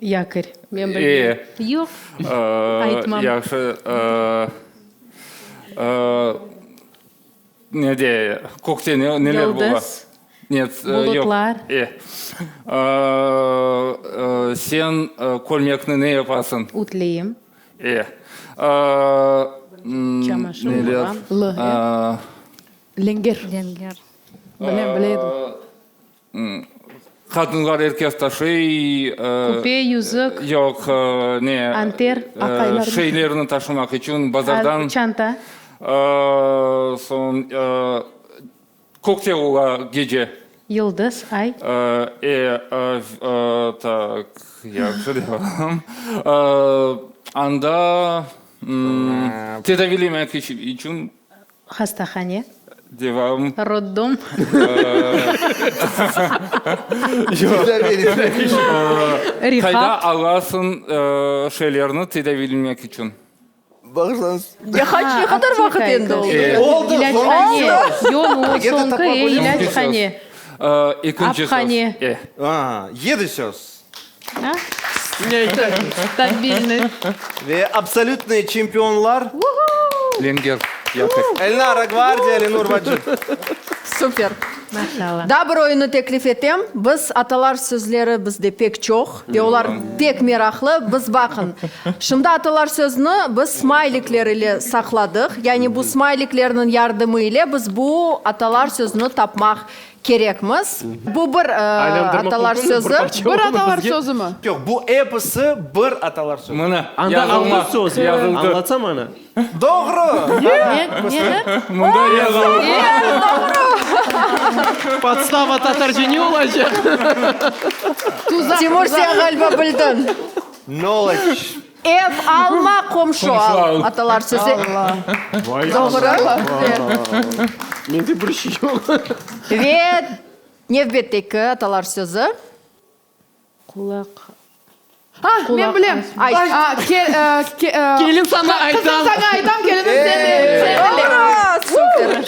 Yakor. Men bilmeyim. Yoq, aytmam. Yahşı. Ne de, kökte ne, neler bola? Yıldız. Net, yoq. Bulutlar. E. Sen kölmekni ne yapasıñ? Ütleyim. E. Çamaşır Neler? yuvam. L, e. Lenger. Lenger. Bilem, bile edim. Qadınlar er kes taşıy. Küpe, yüzük. Yoq, ne? Anter. Aqaylar. Şeylerni taşımaq içün bazardan. Çanta. Soñ, kökte ola gece. Yıldız, ay. E, tak, yahşı devam. Anda tedaviylemek içün. Hastahane. Devam. Roddom. Qayda alasıñ şeylerni tedaviylemek içün? Bağışlañız. Ne qaç, ne qadar vaqıt endi oldı? Oldı, İlâchane. Yoq, o soñki, e, ilâchane. Ekinci söz. Apxane. E. Yedi söz. Stabilnost. Ve absolütnıy çempionlar. Lenger, yakor. Elnara Gvardiya, Lenur Vacib. Super. Maşallah. Daa bir oyunnı teklif etem. Biz atalar sözleri bizde pek çoq ve olar pek meraqlı. Biz baqın, şimdi atalar sözni biz smaylikler ile saqladıq. Yani bu smayliklerniñ yardımı ile biz bu atalar sözüni tapmaq Kerekmiz. Bu bir atalar sözü. Bir atalar sözümi? Yoq, bu episi bir atalar sözü. Mına, Anda yazılma, altı söz. yazıldı. Añlatsa mana. Doğru! Ne, nedir? Mında yazıldı. Podstava tatarca ne olacaq? Tuzaq, Timur, tuzaq. sen ğaliba bildiñ. Knowledge. Ev alma, qomşu Qomşu al, al. atalar sözü. Alla. Vay Doğru. Allah. Mende bir şey yoq. Ve nevbetteki atalar sözü. Qulaq. Ha, men bilem. Ayt. A, ke, ke, Kelin saña aytam. Qızım saña aytam, kelinim sen sen diñle. Doğru, süper.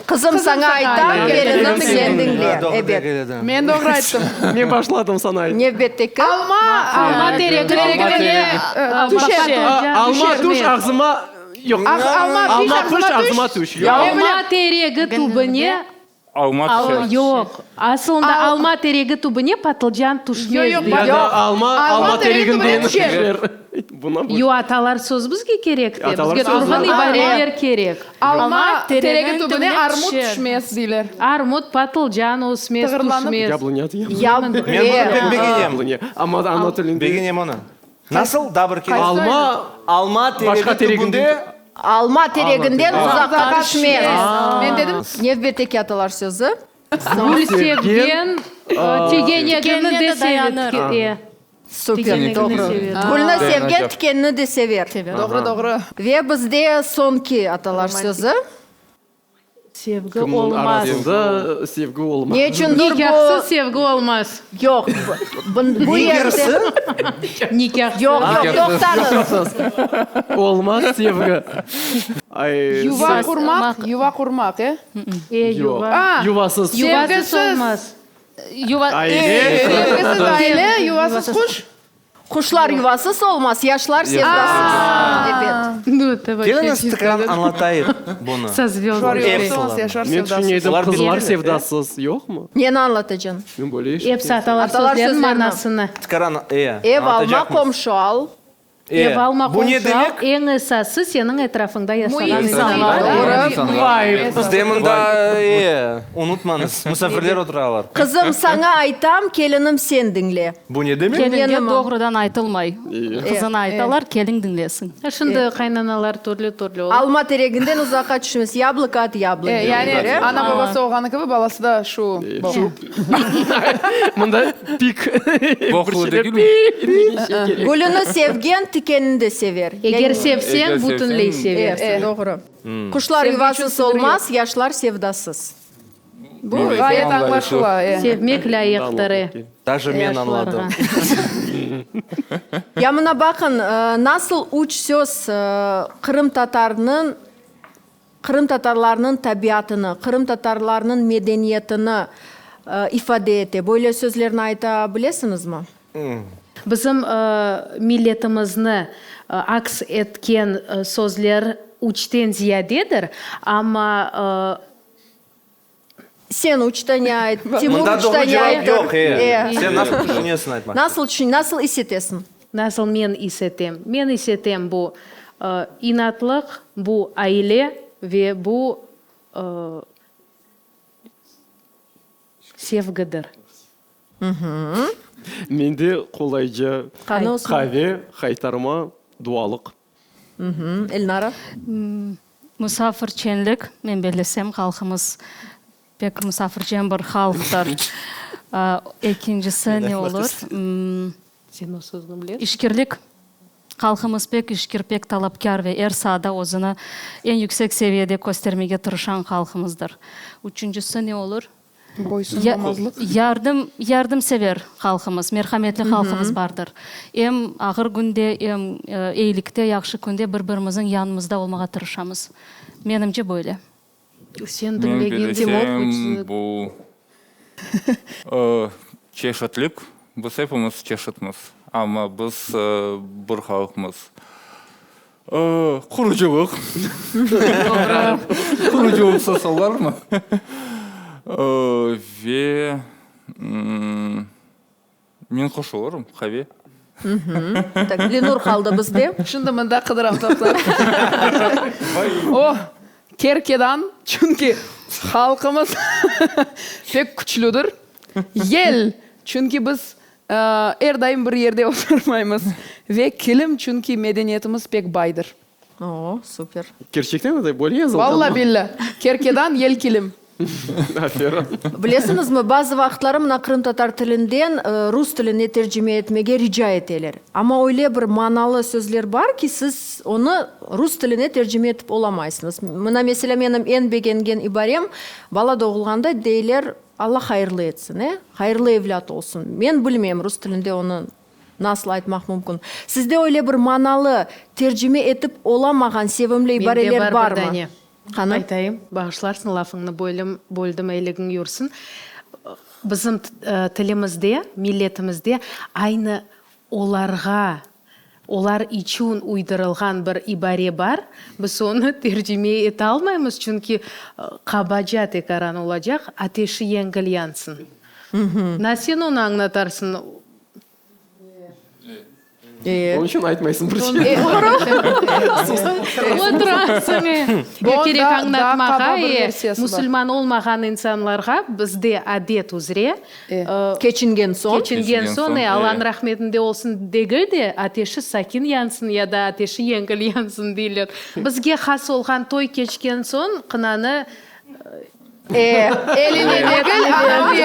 Qızım saña aytam, kelinim sen diñle. Doğru Ebet. degil edi. Men doğru ayttım. Men başladım saña ayt. Nevbetteki. Alma, Alma teregi teregine tüşer. Alma tüş ağzıma, yoq. Alma piş, Alma piş, ağzıma ağzıma tüş. tüş. Yoq. Alma teregi tübüne Alma tüşer. Yoq. Asılında alma teregi tübüne patlıcan tüşmez. Yoq, yoq, dey. Ya da alma, alma teregi tübüne tereginden tüşer. tüşer. Buna bu. Yoq, atalar söz bizge kerek de. Atalar Bizge sözü. turğun ibareler kerek. Alma teregi tereginiñ tübüne tübüne armut tüşer. tüşmez, deyler. Armut, patlıcan ösmez, Tığırlanıp. tüşmez. Yablınya deyem. Ya, Men bunı pek begenem. Yablınya. Amma ana tilinde. Begenem onı. Nasıl? Daa bir kere. Alma Alma teregi Başqa tereginden tübünde Alma tereginden uzaqqa tüşmez. Men dedim. Nevbetteki atalar sözü. Gül sevgen, tigenegini Tikenine de de dayanır. sever. Süper, Tikenegini doğru. sever. Gülni sevgen tikenini de sever. Doğru, doğru. Ve bizde soñki atalar sözü. Sevgi Kimniñ olmaz. arasında sevgi olmaz. Ne içündir bu... Nikâhsız sevgi olmaz. Yoq, bu yerde... Nikâhsız. Yoq, yoq, toqtañız. Olmaz sevgi. Ay, Yuva qurmaq, yuva qurmaq, e? E, yuva. A, Yuvasız. Yuvasız Sevgisiz. olmaz. Yuva. Aile. Sevgisiz aile, yuvasız quş. Quşlar yuvasız olmaz, yaşlar sevdasız. Ebet. Nu, это вообще Keliñiz чисто tekrar añlatayıq bunı. Со Şuar звездами. yuvasız olmaz, yaşlar Men sevdasız. tüşüne edim, Olar qızlar bilmeyler, sevdasız yoqmı? Neni añlatacañ? Men böyle eşittim. Episi atalar Atalar sözleriniñ sözlerini. manasını. Tekrar, e, Ev alma, añlatacaqmız. qomşu al. E, Ev alma, bu ne qomşu al, demek? eñ esası seniñ etrafıñda yaşağan insanlar. insanlar. Doğru. İnsanlar. Vay. Bizde mında, e, unutmañız, musafirler oturalar. Qızım, saña aytam, kelinim, sen diñle. Bu ne demek? Kelinge Menim. doğrudan aytılmay. Qızına aytalar, kelin diñlesin. Şimdi qaynanalar türlü-türlü ola. Alma tereginden uzaqqa tüşmez, Yabloko от yabloni. E, yani ana-babası olğanı kibi, balası da şu. Şu. Mında pik. Boqlu degil mi? Gülüni sevgen, tikenini de sever. Eger sevseñ, Eger bütünley sevseñ, seversiñ. E, doğru. Quşlar Sevgi yuvasız içün sıñır yoq. olmaz, yaşlar sevdasız. Bu ğayet añlaşıla, e. Sevmek lâyıqtır, e. Daje men añladım. Ya mına baqın, nasıl üç söz qırımtatarnıñ, qırımtatarlarnıñ tabiatını, qırımtatarlarnıñ medeniyetini ifade ete. Böyle sözlerni ayta bilesiñizmi? Bizim milletimizni aks etken sözler üçten ziyadedir, amma Sen üç tane ayt, Timur Mında üç doğru tane cevap aytır. yoq, e. Sen nasıl tüşünesiñ aytmaq. Nasıl tüşün, nasıl is etesiñ? Nasıl men is etem? Men is etem bu inatlıq, bu aile ve bu sevgidir. Mende qolayca Qani, Osman? qave, haytarma, dualıq. Elnara? Musafirçenlik, men bellesem, halqımız pek musafirçen bir halqtır. Ekincisi ne olur? Sen o sözni bilesiñ? İşkirlik. Halqımız pek işkir, pek talapkâr ve er saada özüni eñ yüksek seviyede köstermege tırışan halqımızdır. Üçüncisi ne olur? Boysunmamazlıq. Yardım, yardımsever halqımız, merhametli halqımız bardır. Em ağır künde, em eyilikte, yahşı künde bir-birimizniñ yanımızda olmağa tırışamız. Menimce, böyle. Sen Men diñlegen Timur bilesem, bu çeşitlik, biz epimiz çeşitmiz, amma biz bir halqmız. Qurucılıq. Qurucılıqsız olarmı? Ve men qoşulırım, qave. Tak, Lenur qaldı bizde. Şimdi mında qıdıram toqta. O, kerkedan, çünki halqımız pek küçlüdir. Yel, çünki biz Er daim bir yerde oturmaymız. Ve kilim, çünki medeniyetimiz pek baydır. O, super. Kerçekten de böyle yazılğanmı? Valla billâ. Kerkedan yel kilim. Aferin. Bilesiñizmi, bazı vaqıtları mına qırımtatar tilinden rus tiline tercime etmege rica eteler. Amma öyle bir manalı sözler bar ki, siz onı rus tiline tercime etip olamaysıñız. Mına, meselâ, menim eñ begengen ibarem, bala doğulğanda deyler, Alla hayırlı etsin, e? Hayırlı evlât olsun. Men bilmeyim, rus tilinde onı Nasıl aytmaq mümkün? Sizde öyle bir manalı, tercime etip olamağan sevimli Mende ibareler bar bir barmı? dane. Qani? Aytayım, bağışlarsıñ, lafıñnı bölüm, böldim, eyligiñ yürsin. Bizim tilimizde, milletimizde aynı olarğa, olar içün uydurılğan bir ibare bar, biz onı tercime etalmaymız, çünki qabaca tekaran olacaq, ateşi yengil yansın. Na sen onı añlatarsıñ? Onıñ içün aytmaysıñ bir şey. Oturasıñ, e. Kerek añlatmağa, e, musulman olmağan insanlarğa bizde adet üzre, Keçingen soñ. Keçingen soñ, e, Allanıñ rahmetinde olsun degil de, ateşi sakin yansın ya da ateşi yengil yansın deyler. Bizge has olğan toy keçken soñ qınanı E, Eline degil, anavı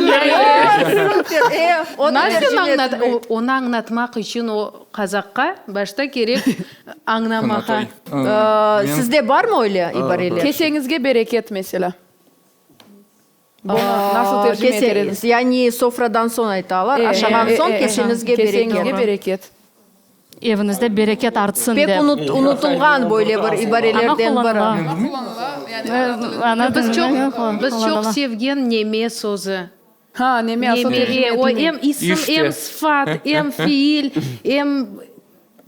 yerine sür. Super, e, onı Nasıl tercime añlat, etmek. onı añlatmaq içün o qazaqqa başta kerek añlamağa. Sizde barmı öyle ibareler? Keseñizge bereket, meselâ. Bunı nasıl tercime eter ediñiz? Yani sofradan soñ aytalar, aşağan soñ keseñizge bereket. Keseñizge bereket. Eviñizde bereket artsın Pek dep. unutılğan böyle bir ibarelerden biri. Amma qullanıla. Biz çoq, biz çoq sevgen neme sözü. Ha, neme asıl tercime Neme, o etilmey. em isim, em sıfat, em fiil, em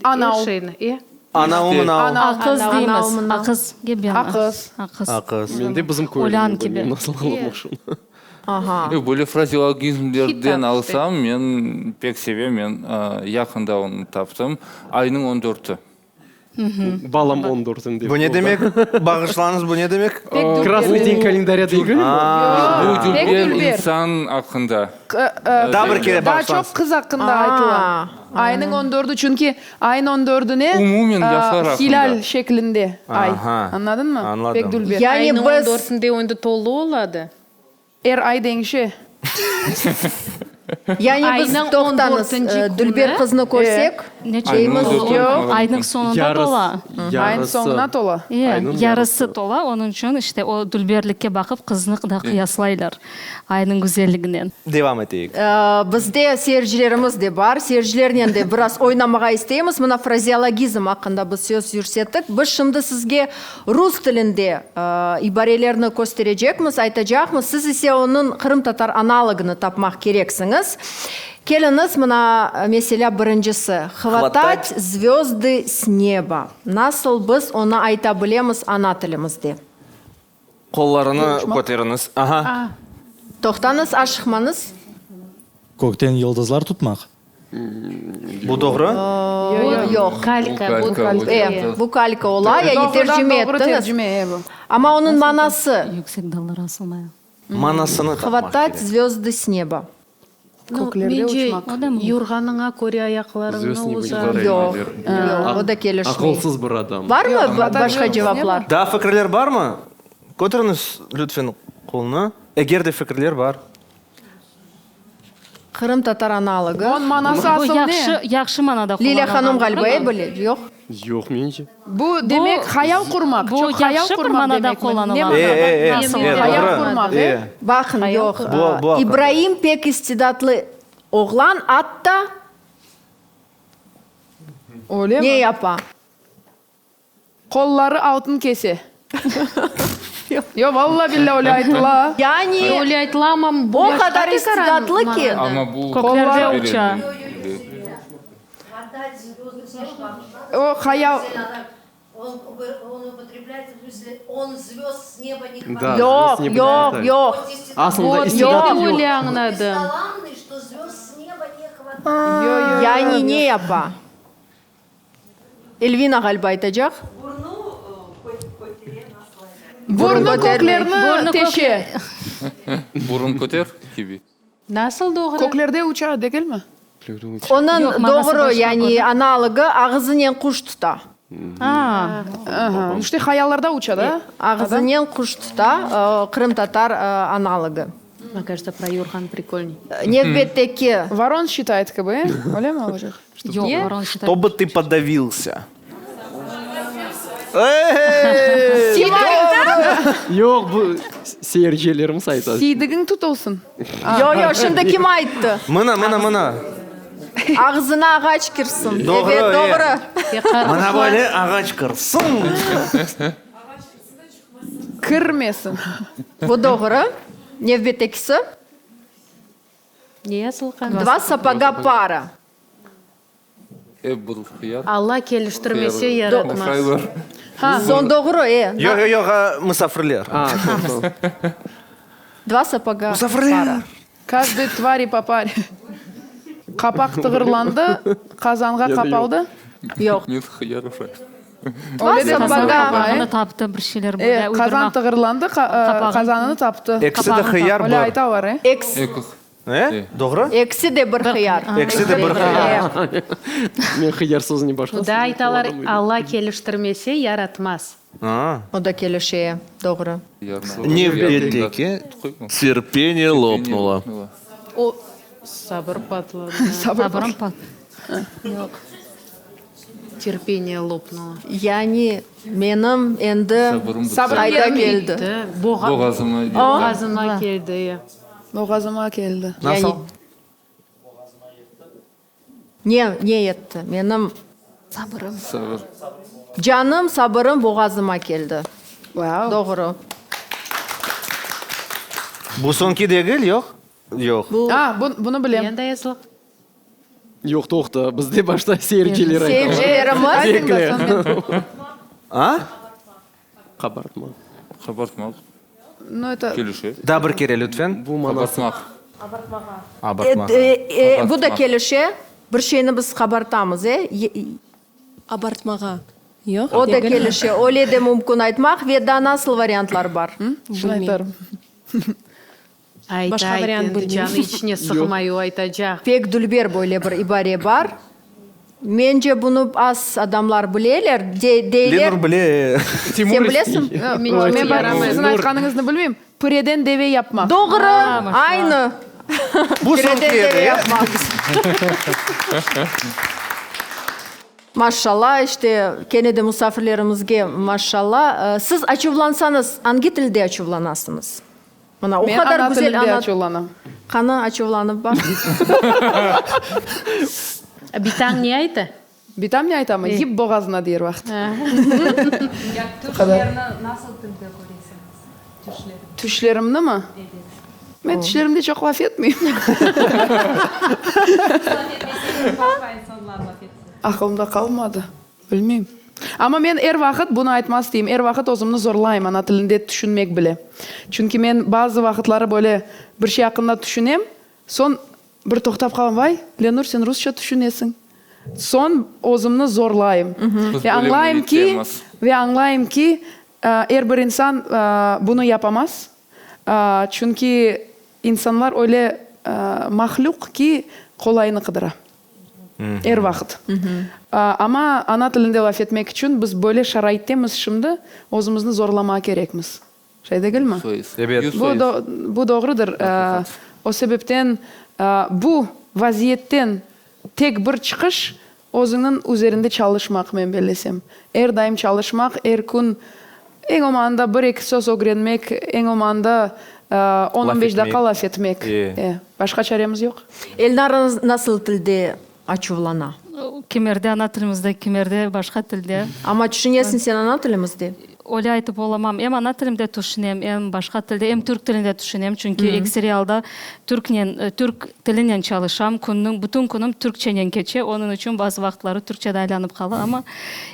Anav. er şeyni. E. Anavı mınavı. Aqız Anavı deymiz. mınav. Aqız ge Aqız. Aqız. Aqız. Mende bizim köylü Olân oldı, kibi. men nasıl añlatmaq şunı? Aha. Yoq, böyle frazeologizmlerden Hitap işte. alsam, men pek sevem, men yaqında onı taptım, Aynıñ on dörtü. Balam on dörtünde. Bu ne demek? Bağışlañız, bu ne demek? Krasnıy den kalendarya degilmi? Bu Pek dülber dülber. insan aqqında. Daa bir kere Daa bağışlañız. çoq qız aqqında aytıla. Aynıñ on dördü, çünki ayın on dördüne Umumen yaşlar aqqında. hilâl şeklinde ay. Añladıñmı? Añladım. Pek dülber. Yani Aynıñ on biz. dörtünde endi tolu oladı. Er ay deñişe. Yani biz, Aynıñ on toqtañız, dörtünci künü. dülber qıznı körsek, Neçe Yoq. Aynıñ soñunda tola. Aynıñ soñuna tola. E, yarısı tola, onıñ içün işte o dülberlikke baqıp qıznı da qıyaslaylar aynıñ güzelliginen. Devam eteyik. Bizde seyircilerimiz de bar, seyircilernen de biraz oynamağa isteymiz. Mına frazeologizm aqqında biz söz yürsettik. Biz şimdi sizge Rus tilinde ibarelerni kösterecekmiz, aytacaqmız, siz ise onıñ qırımtatar analogını tapmaq kereksiñiz. Keliñiz, mına, meselâ, birincisi, Hvatat zvözdı s neba. Nasıl biz onı ayta bilemiz ana tilimizde? Qollarını köteriñiz. Aha. Toqtañız, aşıqmañız. Kökten yıldızlar tutmaq. Bu doğru? Yoq. Kalka, bu kalka. E, bu kalka ola, yani Doğrudan tercime doğru ettiñiz. tercime, e, bu. Amma onıñ manası. Yüksek dallara asılmaya. Manasını tapmaq Hvatat kerek. zvözdı s neba. Köklerde Mence, uçmaq. yorğanıña köre ayaqlarıñnı uzat. Yoq, yoq, o da kelişmey. Aqılsız bir adam. Barmı başqa cevaplar? Daa fikirler barmı? Köteriñiz, lütfen, qolnı, eger de fikirler bar. Qırımtatar analogı. Onıñ manası Bu asıl ne? yahşı, yahşı manada Lilâ qullanılğan, hanım ğaliba, doğrumı? e, bile, yoq? Yoq, mence. Bu, demek, hayal qurmaq, Bu çoq hayal yahşı bir qurmaq manada demekmi? Ne qullanıla. manada? E, e, e, Nasıl? e, Hayal doğru. qurmaq, e? E. Baqın, yoq. Bu, bu aqqında. İbraim pek istidatlı oğlan, atta Öylemi? ne yapa? Qolları altın kese. Yoq, valla billâ öyle aytıla. Yani Öyle aytıla, amma o qadar istidatlı ki. Amma bu Köklerde uça. O hayal. Yoq, yoq, yoq. Aslında istidat yoq. Öyle añladım. Yani ne yapa? Elvina ğaliba aytacaq. Burnu köklerni teşe. Burun köter kibi. Nasıl doğru? Köklerde uça, degilmi? Onıñ doğru, yani analogı, ağızınen quş tuta. Aha, işte hayallarda uça, da? Ağızınen quş tuta, qırımtatar analogı. Mne кажется, про yorğan prikolniy. Nevbetteki. Voron считает kibi, e? Öyle mi olacaq? Yoq, voron считает. Ştobı tı podavilsâ. Yoq, bu seyircilerimiz ayta. Siydigiñ tutulsın. Yoq, yoq, şimdi kim ayttı? Mına, mına, mına. Ağzına ağaç kirsin. Doğru, Evet, doğru. Mına böyle ağaç kirsin. Kirmesin. Bu doğru. Nevbettekisi. Ne yazılğan? Dva sapoga para. Ep bir hıyar. Alla keliştirmese yaratmaz. Soñ doğru, e. Yoq, yoq, yoq, musafirler. Dva sapoga para. Musafirler. Каждой твари по паре. Qapaq tığırlandı, qazanğa qapaldı. Yoq. Men hıyar uşay. Öyle de Qazan qazan Qapağını taptı, bir şeyler böyle E, uydurma. qazan tığırlandı, qazanını taptı. Ekisi de hıyar Öyle bir. aytalar, e. Ekisi. Eki. E, doğru? Ekisi de bir hıyar. Ekisi de bir hıyar. Men hıyar sözüni başqa Bu da aytalar, Alla keliştirmese, yaratmaz. O da kelişe, doğru. Nevbetteki terpeniye lopnulo. O, sabır patladı. Sabırım patladı. Yoq. Terpeniye lopnulo. Yani menim endi Sabırım qayda yerim keldi. Boğazıma keldi. Boğazıma keldi. Boğazıma keldi. Nasıl? Ne, ne yetti? Menim Sabırım. Sabır. Canım, sabırım boğazıma keldi. Wow. Doğru. Bu soñki degil, yoq? Yoq. A, bu, bunı bilem. Menda yazılıq. Yoq, toqta, bizde başta seyirciler aytalar. Seyircilerimiz. Aytıñ da, soñ men. A? Qabartmaq. Qabartmaq. Nu, eto. Kelişe. Daa bir kere, lütfen. Bu manası. Qabartmaq. Abartmaq. Bu da kelişe. Bir şeyni biz qabartamız, e? Abartmağa. Yoq, O da degil. kelişe. Öyle de mümkün aytmaq. Ve daa nasıl variantlar bar? Şunı aytarım. Ayt, Başqa ayt, variant endi bilmeyim. canı içine sığmay, o aytacaq. Pek dülber böyle bir ibare bar. Mence, bunı az adamlar bileler, de, deyler. Lenur bile. Sen bilesiñ? Men bar, siziñ aytqanıñıznı bilmeyim. Püreden deve yapmaq. Doğru, aynı. Bu Püreden soñki deve edi, e? yapmaq. Maşşalla, işte, kene de musafirlerimizge maşşalla. Siz açuvlansañız, angi tilde açuvlanasıñız? Mına, o Men qadar ana güzel tilinde ana. açuvlanam. Qani, açuvlanıp baq. Bitañ ne ayta? Bitam ne aytamı? Yip boğazına deyir vaqıt. Ya tüşlerni nasıl tilde köresiñiz? Tüşlerni. Tüşlerimnimi? Evet. Men tüşlerimde çoq laf etmeyim. Siz laf etmeseñiz, başqa insanlar laf etsin. Aqılımda qalmadı. Bilmeyim. Amma men er vaqıt bunı aytmaz isteyim, er vaqıt özümni zorlayım ana tilinde tüşünmek bile. Çünki men bazı vaqıtları böyle bir şey aqqında tüşünem, soñ bir toqtap qalam, vay, Lenur, sen rusça tüşünesiñ. Soñ özümni zorlayım. Biz Ve böyle añlayım ki, müittemiz. ve añlayım ki, er bir insan bunı yapamaz. Çünki insanlar öyle mahlüq ki, qolaynı qıdıra. Er vaqıt. Amma ana tilinde laf etmek içün biz böyle şaraittemiz şimdi, özümizni zorlamağa kerekmiz. Şay degilmi? Ebet. Bu, bu doğrudır. O sebepten bu vaziyetten tek bir çıqış, özüñniñ üzerinde çalışmaq, men bellesem. Er daim çalışmaq, er kün eñ olmağanda bir-eki söz ögrenmek, eñ olmağanda on-on beş daqqa laf etmek. E, başqa çaremiz yoq. Elnara nasıl tilde açuvlana? Kimerde ana tilimizde, kimerde başqa tilde. Amma tüşünesiñ sen ana tilimizde? Öyle aytıp olamam. Em ana tilimde tüşünem, em başqa tilde, em türk tilinde tüşünem. Çünki ekseri alda türknen, türk tilinen çalışam. Künniñ, bütün künüm türkçenen keçe. Onıñ içün bazı vaqıtları türkçe de aylanıp qala. Amma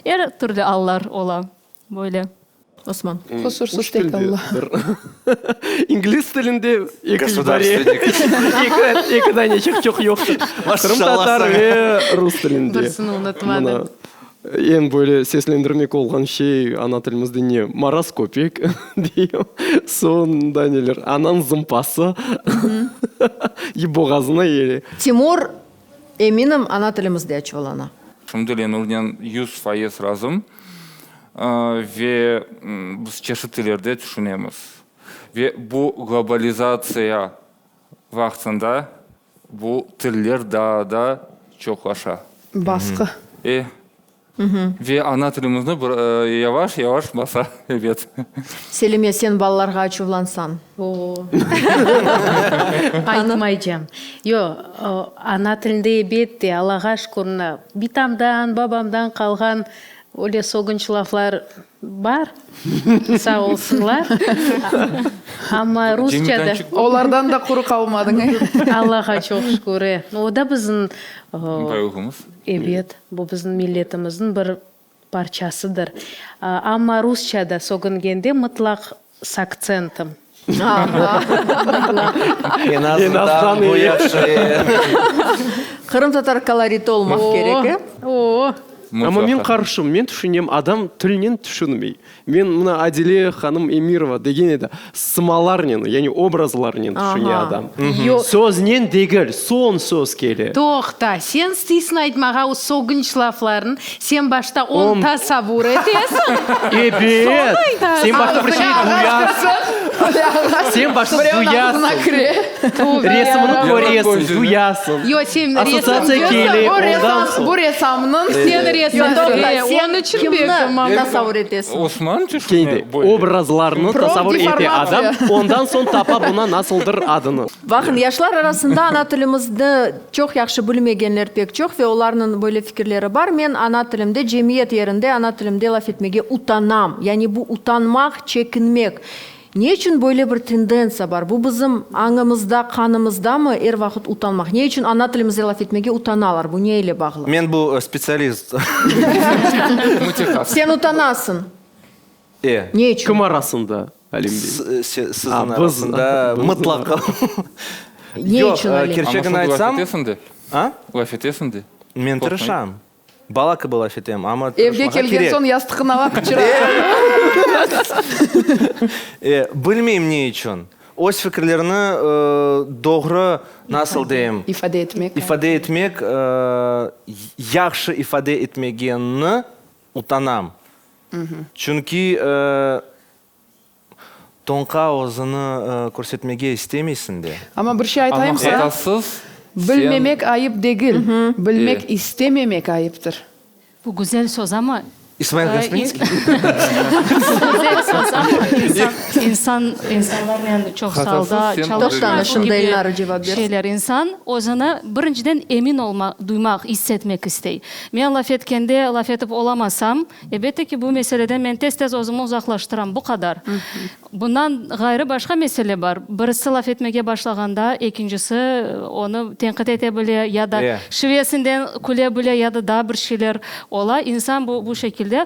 er türlü allar ola. Böyle. Osman. Husursız tek Alla. İngliz tilinde eki ibare, eki, eki dane çoq yoqtır. Qırımtatar ve rus tilinde. Birisini unutmadım. Mına, eñ böyle seslendirmek olğan şey ana tilimizde ne? Maraz köpek deyim. Soñ daa neler? Anañ zımpası. Boğazına ere. Timur, eminim, ana tilimizde açuvlana. Şimdi Lenurnen 100% razım. Ve biz çeşit tillerde tüşünemiz. Ve bu globalizatsiya vaqtında bu tiller daa da çoqlaşa. Basqı. E. Ve ana tilimizni bir yavaş-yavaş basa, ebet. Selime, sen balalarğa açuvlansañ. Aytmaycam. Yoq, ana tilinde ebette, Allağa şükür, mına, bitamdan, babamdan qalğan öyle sögünç laflar bar, sağ olsunlar. Amma rusça da. Olardan da quru qalmadıñ, e? Allağa çoq şükür, e. O da bizim. Bayılğımız. Ebet, bu bizim milletimizniñ bir parçasıdır. Amma rusça da sögüngende mıtlaq s aktsentım. Eñ azından bu yahşı. Qırımtatar koloriti olmaq kerek, e? O-o! Amma men qarşım, men tüşünem, adam tilnen tüşünmey. Men mına Adile hanım Emirova degen edi, sımalarnen, yani obrazlarnen tüşüne adam. Söznen degil, soñ söz kele. Toqta, sen isteysiñ aytmağa o sögünç laflarnı, sen başta onı tasavvur etesiñ, Ebet, soñ aytasıñ. sen başta bir şey duyasıñ, sen başta duyasıñ, resimini köresiñ, duyasıñ, Yo, sen resim assotsiatsiya kele, ondan soñ. Bu ressamnıñ Sen resim, Sen onıñ içün kimni belki tasavvur etesiñ? Osman tüşüne Keyde böyle. obrazlarnı tasavvur ete adam, ondan soñ tapa buna nasıldır adını. Baqın, yaşlar arasında ana tilimizni çoq yahşı bilmegenler pek çoq ve olarnıñ böyle fikirleri bar, Men ana tilimde, cemiyet yerinde ana tilimde laf etmege utanam. Yani bu utanmaq, çekinmek. Ne içün böyle bir tendentsiya bar? Bu bizim añımızda, qanımızdamı er vaqıt utanmaq? Ne içün ana tilimizde laf etmege utanalar? Bu ne ile bağlı? Men bu spetsialist. Mütehassıs. Sen utanasıñ. E. Ne içün? Kim arasında, Alim bey? Siziñ arasında mıtlaqa. Ne içün, Alim? Kerçegini aytsam. Amma sen laf etesiñ de. A? Laf etesiñ de. Men tırışam. Bala kibi laf etem, amma Evge tırışmağa kelgen kerek. soñ yastıqın ala qıçıra. E, bilmeyim ne içün. Öz fikirlerini doğru, nasıl deyim? İfade etmek. İfade etmek, yahşı ifade etmegenini utanam. Çünki Toñqa özüni körsetmege istemeysiñ de. Amma bir şey aytayım Amma saña, hatasız sen. bilmemek ayıp degil, bilmek istememek ayıptır. Bu güzel söz, amma. İsmail Gasprinskiy. Güzel söz, amma insan, insan, insanlarnen çoq Hatasız salda sen çalışma, Toqtañız, bu şimdi kibi Elnara cevap bersin. şeyler. İnsan özüni birinciden emin olmaq, duymaq, is etmek istey. Men laf etkende, laf etip olamasam, Elbette ki, bu meseleden men tez-tez özümni uzaqlaştıram, bu qadar. Bundan ğayrı başqa mesele bar, birisi laf etmege başlağanda, ekincisi onı tenqit ete bile ya da şivesinden küle bile ya da daa bir şeyler ola. İnsan bu bu şekilde,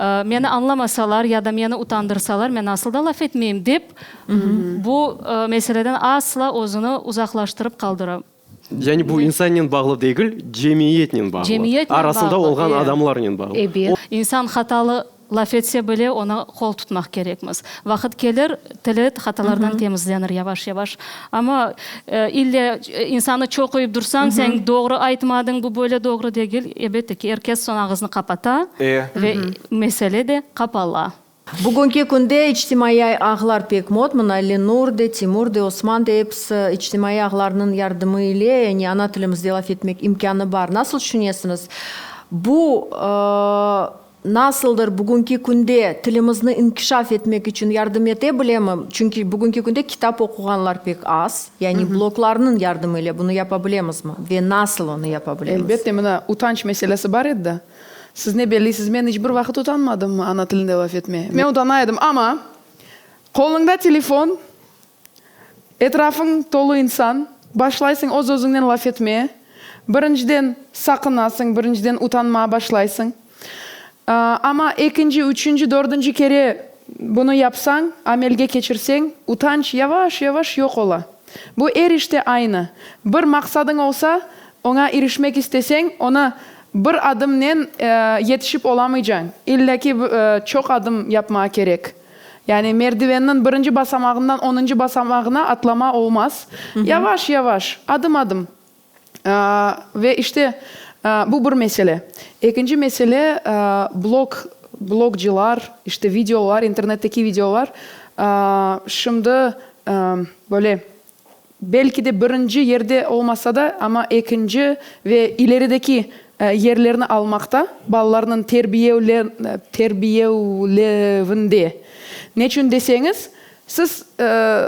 meni añlamasalar ya da meni utandırsalar, men asıl da laf etmeyim dep, bu meseleden asla özüni uzaqlaştırıp qaldıra. Yani bu insannen bağlı degil, cemiyetnen bağlı. Cemiyetnen Arasında bağlı, olğan e. adamlarnen bağlı. Ebet. İnsan hatalı laf etse bile, oña qol tutmaq kerekmiz. Vaqıt kelir, tili hatalardan temizlenir yavaş-yavaş. Amma ille insanı çoquyıp dursañ, sen doğru aytmadıñ, bu böyle doğru degil, elbette ki, er kes soñ ağızını qapata ve mesele de qapala. Bugünki künde içtimaiy ağlar pek mod, mına Lenur de, Timur de, Osman de episi içtimaiy ağlarnıñ yardımı ile, yani ana tilimizde laf etmek imkânı bar. Nasıl tüşünesiñiz, bu nasıldır bugünki künde tilimizni inkişaf etmek içün yardım ete bilemi? Çünki bugünki künde kitap oquğanlar pek az, yani bloglarnıñ yardımı ile bunı yapa bilemizmi ve nasıl onı yapa bilemiz? Elbette, mına utanç meselesi bar edi da. Siz ne belleysiz, men iç bir vaqıt utanmadım ana tilinde laf etmeye. Men utana edim, amma qoluñda telefon, etrafıñ tolu insan, başlaysıñ öz-özüñnen laf etmeye. Birinciden saqınasıñ, birinciden utanmağa başlaysıñ. Amma ekinci, üçünci, dördünci kere bunı yapsañ, amelge keçirseñ, utanç yavaş-yavaş yoq ola. Bu er işte aynı. Bir maqsadıñ olsa, oña irişmek isteseñ, onı Bir adımnen yetişip olamaycañ, illa ki çoq adım yapmağa kerek. Yani merdivenniñ birinci basamağından onuncı basamağına atlama olmaz. Yavaş-yavaş, adım-adım. Ve işte, bu bir mesele. Ekinci mesele, blog, blogcılar, işte videolar, internetteki videolar şimdi böyle Belki de birinci yerde olmasa da, amma ekinci ve ilerideki. yerlerini almaqta balalarnıñ terbiyelevinde. Neçün deseñiz, siz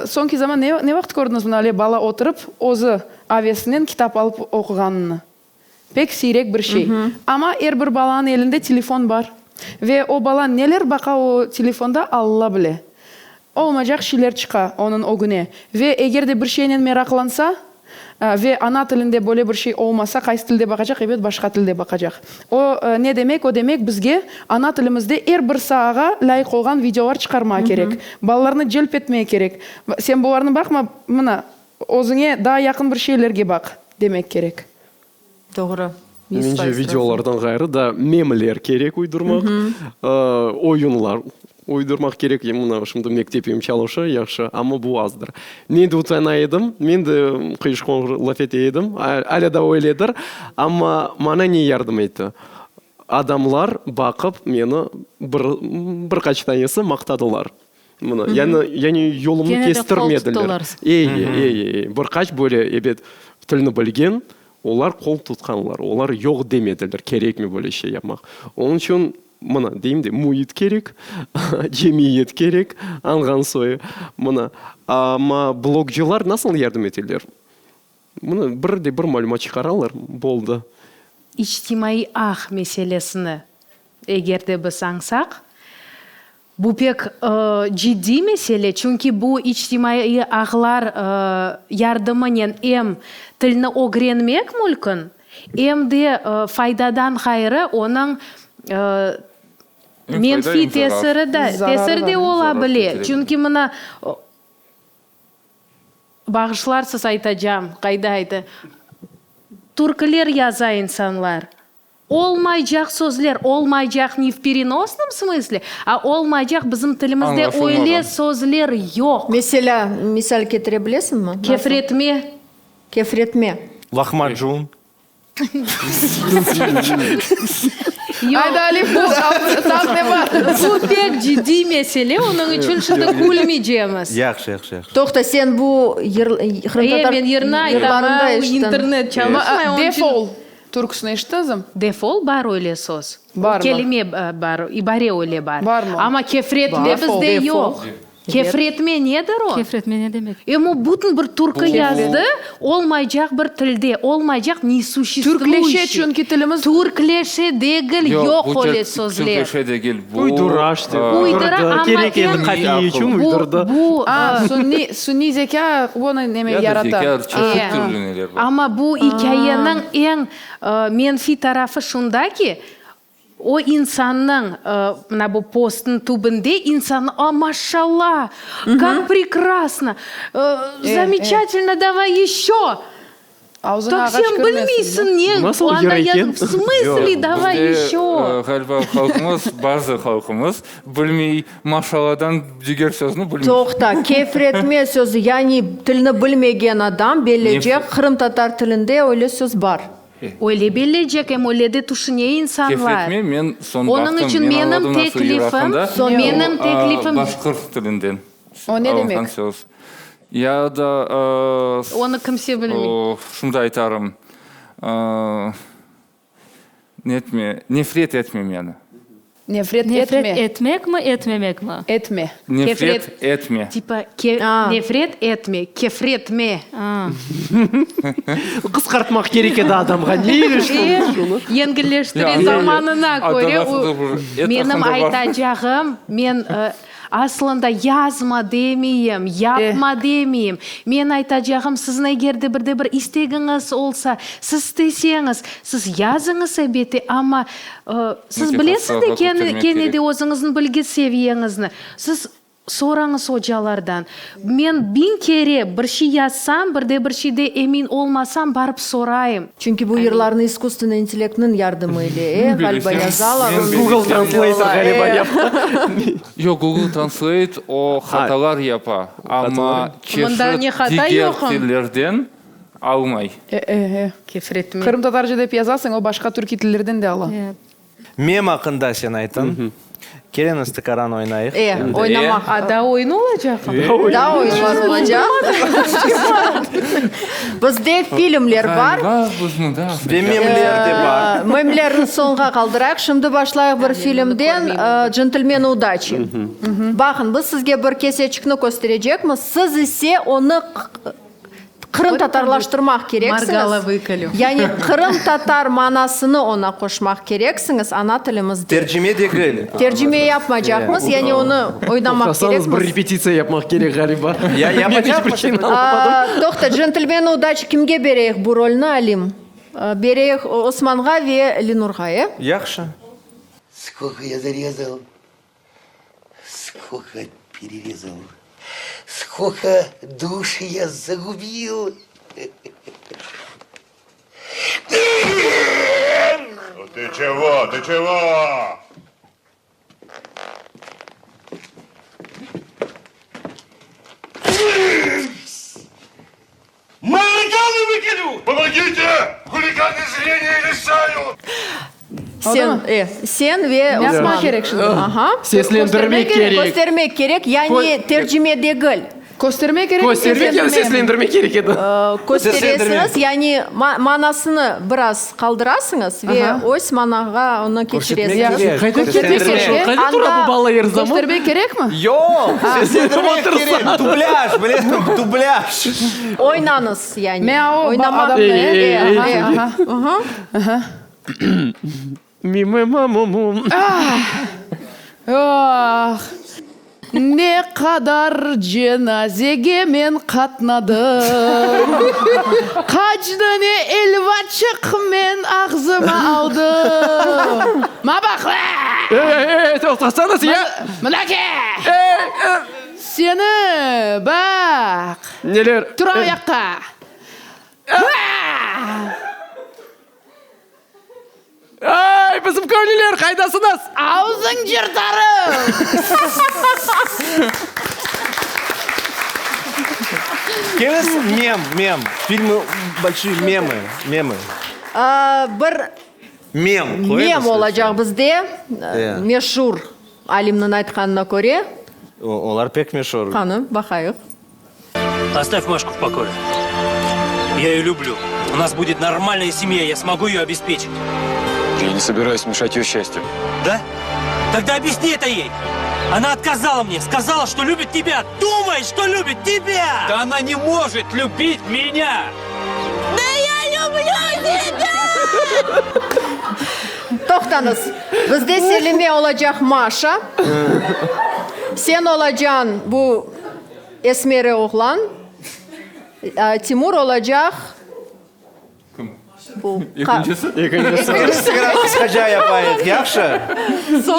soñki zaman ne vaqıt kördiñiz mına öyle bala oturıp, özü avesinen kitap alıp oquğanını? Pek siyrek bir şey. Amma er bir balanıñ elinde telefon bar. Ve o bala neler baqa o telefonda, Alla bile. Olmaycaq şeyler çıqa onıñ ögüne. Ve eger de bir şeynen meraqlansa, ve ana tilinde böyle bir şey olmasa, qaysı tilde baqacaq? Ebet, başqa tilde baqacaq. O, ne demek? O demek, bizge ana tilimizde er bir saağa lâyıq olğan videolar çıqarmağa kerek. Balalarnı celp etmege kerek. Sen bularnı baqma, mına, Özüñe daa yaqın bir şeylerge baq, demek kerek. Doğru. Mence, videolardan ğayrı da memler kerek uydurmaq, oyunlar uydurmaq kerek. Mına şimdi mektep em çalışa, yahşı, amma bu azdır. Men de utana edim, men de qıyış-qonğur laf ete edim, alâ daa öyledir. Amma maña ne yardım etti? Adamlar baqıp meni bir, bir qaç tanesi maqtadılar. Mına, yani, yani yolumnı Kene de qol kestirmediler. tuttılar. Ey, ey, ey, bir qaç böyle, ebet, tilni bilgen, olar qol tutqanlar, olar yoq demediler, kerekmi böyle şey yapmaq. Onıñ içün, mına, deyim de, müit kerek, cemiyet kerek, añğan soyu. Mına, amma blogcılar nasıl yardım eteler? Mına, bir de bir malümat çıqaralar, boldı. İçtimaiy ağ meselesini eger de biz añsaq, Bu pek ciddiy mesele, çünki bu içtimaiy ağlar yardımınen em tilni ögrenmek mülkün, em de faydadan ğayrı onıñ menfiy tesiri de, tesiri de ola bile. Çünki mına, bağışlarsız aytacam, qayda aytı, türküler yaza insanlar. Olmaycaq sözler, olmaycaq ne v perenosnom smısle, a olmaycaq bizim tilimizde öyle sözler yoq. Meselâ, misal ketire bilesiñmi? Kefretme. Kefretme. Lahmacun. Ayda Alif, bu tap ne bar? Bu pek ciddiy mesele, onıñ içün şimdi külmeycemiz. Yahşı, yahşı, yahşı. Toqta, sen bu yır, qırımtatar E, men yırnı yırlarında aytamam, eşittiñ. internet çalışmay, onıñ içün. Defol Türküsini eşittiñizmi? Defol bar öyle söz. Barmı? Kelime bar, ibare öyle bar. Barmı? Amma kefretme bizde yoq. Kefretme nedir o? Kefretme ne demek? Em o bütün bir türkü yazdı, olmaycaq bir tilde, olmaycaq nesuşествующий. Türkleşe, çünki tilimiz. Türkleşe degil, yoq öyle sözler. Türkleşe degil, bu. Uyduraş dep. Uydura, amma Kerek endi eñ. qafiye içün uydurdı. Bu. A, sunniy, sunniy zekâ onı neme Ya da yarata. zekâ, çeşit türlü neler bar. Amma bu ikâyeniñ eñ menfiy tarafı şunda ki, o insannıñ, mına bu postnıñ tübünde insan, a, maşallah, kak prekrasno, zameçatelno, davay eşço! Ağzına Tak ağaç sen kirmesin, bilmeysiñ ne, Bu nasıl anda yır eken? yazıp, v smısle davay Bizde, eşço? ğaliba, halqımız, bazı halqımız bilmey, maşalladan diger sözni bilmey. Toqta, kefretme sözü, yani tilni bilmegen adam bellecek, qırımtatar tilinde öyle söz bar. Öyle bellecek, em öyle de tüşüne insanlar. Kefretme, men soñ Onıñ baqtım, içün men menim añladım nasıl yır teklifim, aqqında, menim o, teklifim. başqırt tilinden O ne alınğan demek? söz. Ya da, Onı kimse bilmey. şunday aytarım, Netme, nefret etme meni. Nefret etme. Nefret etmekmi, etmemekmi? Etme. Nefret etme. Tipa, ke, nefret etme, kefretme. Qısqartmaq kerek edi adamğa, ne ilişti şunı? Yengilleştire zamanına köre. Menim aytacağım, men Aslında yazma demeyim, yapma demeyim. Men aytacağım, siziñ eger de bir de bir istegiñiz olsa, siz isteseñiz, siz yazıñız elbette, amma siz bilesiz de kene de özüñizniñ bilgi seviyeñizni. Siz sorañız ocalardan. Men biñ kere bir şey yazsam, bir de bir şeyde emin olmasam, barıp sorayım. Çünki bu yırlarnı iskusstvennoy intellektniñ yardımı ile, e, ğaliba, yazalar. Google Translator ğaliba yaptı. Yoq, Google Translate o hatalar yapa, amma çeşit diger tillerden almay. E, e, e. Qırımtatarca dep yazasıñ, o başqa türkiy tillerden de ala. Mem aqqında sen aytıñ. Keliñiz tikaran oynayıq. E, oynamaq. A, daa oyun olacaqmı? Daa oyunlar olacaq. Bizde filmler bar. Ve memler de bar. Filmlerni soñğa qaldırayıq. Şimdi başlayıq bir filmden, Djentlmeni udaçi. Baqıñ, biz sizge bir keseçikni kösterecekmiz, siz ise onı qırımtatarlaştırmaq kereksiñiz. Yani qırımtatar manasını oña qoşmaq kereksiñiz ana tilimizde. Tercime degil. Tercime yapmaycaqmız, yani onı oynamaq Toqtasañız, bir kerekmiz. repetitsiya yapmaq kerek, ğaliba. Ya Men iç bir yapacaqmız. şeyni añlamadım. Toqta, Djentlmeni udaçi kimge bereyik bu rolni, Alim? Bereyik Osmanğa ve Lenurğa, e? Yahşı. Skolko ya zarezal, skolko pererezal, skolko duş ya zagubil. Tı çego, tı çego? Pomogite! Huligаны zreniya lişayut! Sen, e, sen ve Yapmaq Osman. kerek şimdi. Aha. Seslendirmek kerek. Köstermek kerek, yani tercime degil. Köstermek kerek, Köstermek ya da seslendirmek kerek edi. Kösteresiñiz, yani manasını biraz qaldırasıñız ve öz manağa onı keçiresiñiz. Qayda ketesiñ? Qayda tura bu bala er zaman? Köstermek kerekmi? Yoq, seslendirmek kerek. Dublyaj, bilesiñmi, dublyaj. Oynañız, yani. Oynamaq. Ah! Ne qadar cenazege men qatnadım, Qaç dane elvaçıq men ağzıma aldım. Ma baq! Ey, ey, ey, toqtasañız ya! Mına ke! Seni, baq! Neler? Tur ayaqqa! Ay, bizim köylüler, qaydasıñız? Avzıñ cırtarım! Keliñiz, mem, mem, filmi, bolşiye memı, memı. Bir Mem qoyıñız. Mem olacaq bizde, meşur alimniñ aytqanına köre. Olar pek meşur. Qanı, baqayıq. Ostav Maşku v pokoye. Ya eyo lüblü. U nas budet normalnaya semya, ya smogu eyo obespeçit. Ya ne sobirayus meşat eyo şçastyu. Da? Togda obyasni eto ey. Ona otказала mne, skazala, çto lübit tebya. Dumay, çto lübit tebya! Da ona ne mojit lübit menya! Da ya lüblü tebya! Toqtañız. Bizde Selime olacaq Maşa. Sen olacañ bu esmeri oğlan. Timur olacaq. Kim? Bu. Ekincisi? Ekincisi. Qısqaca yapayıq, yahşı?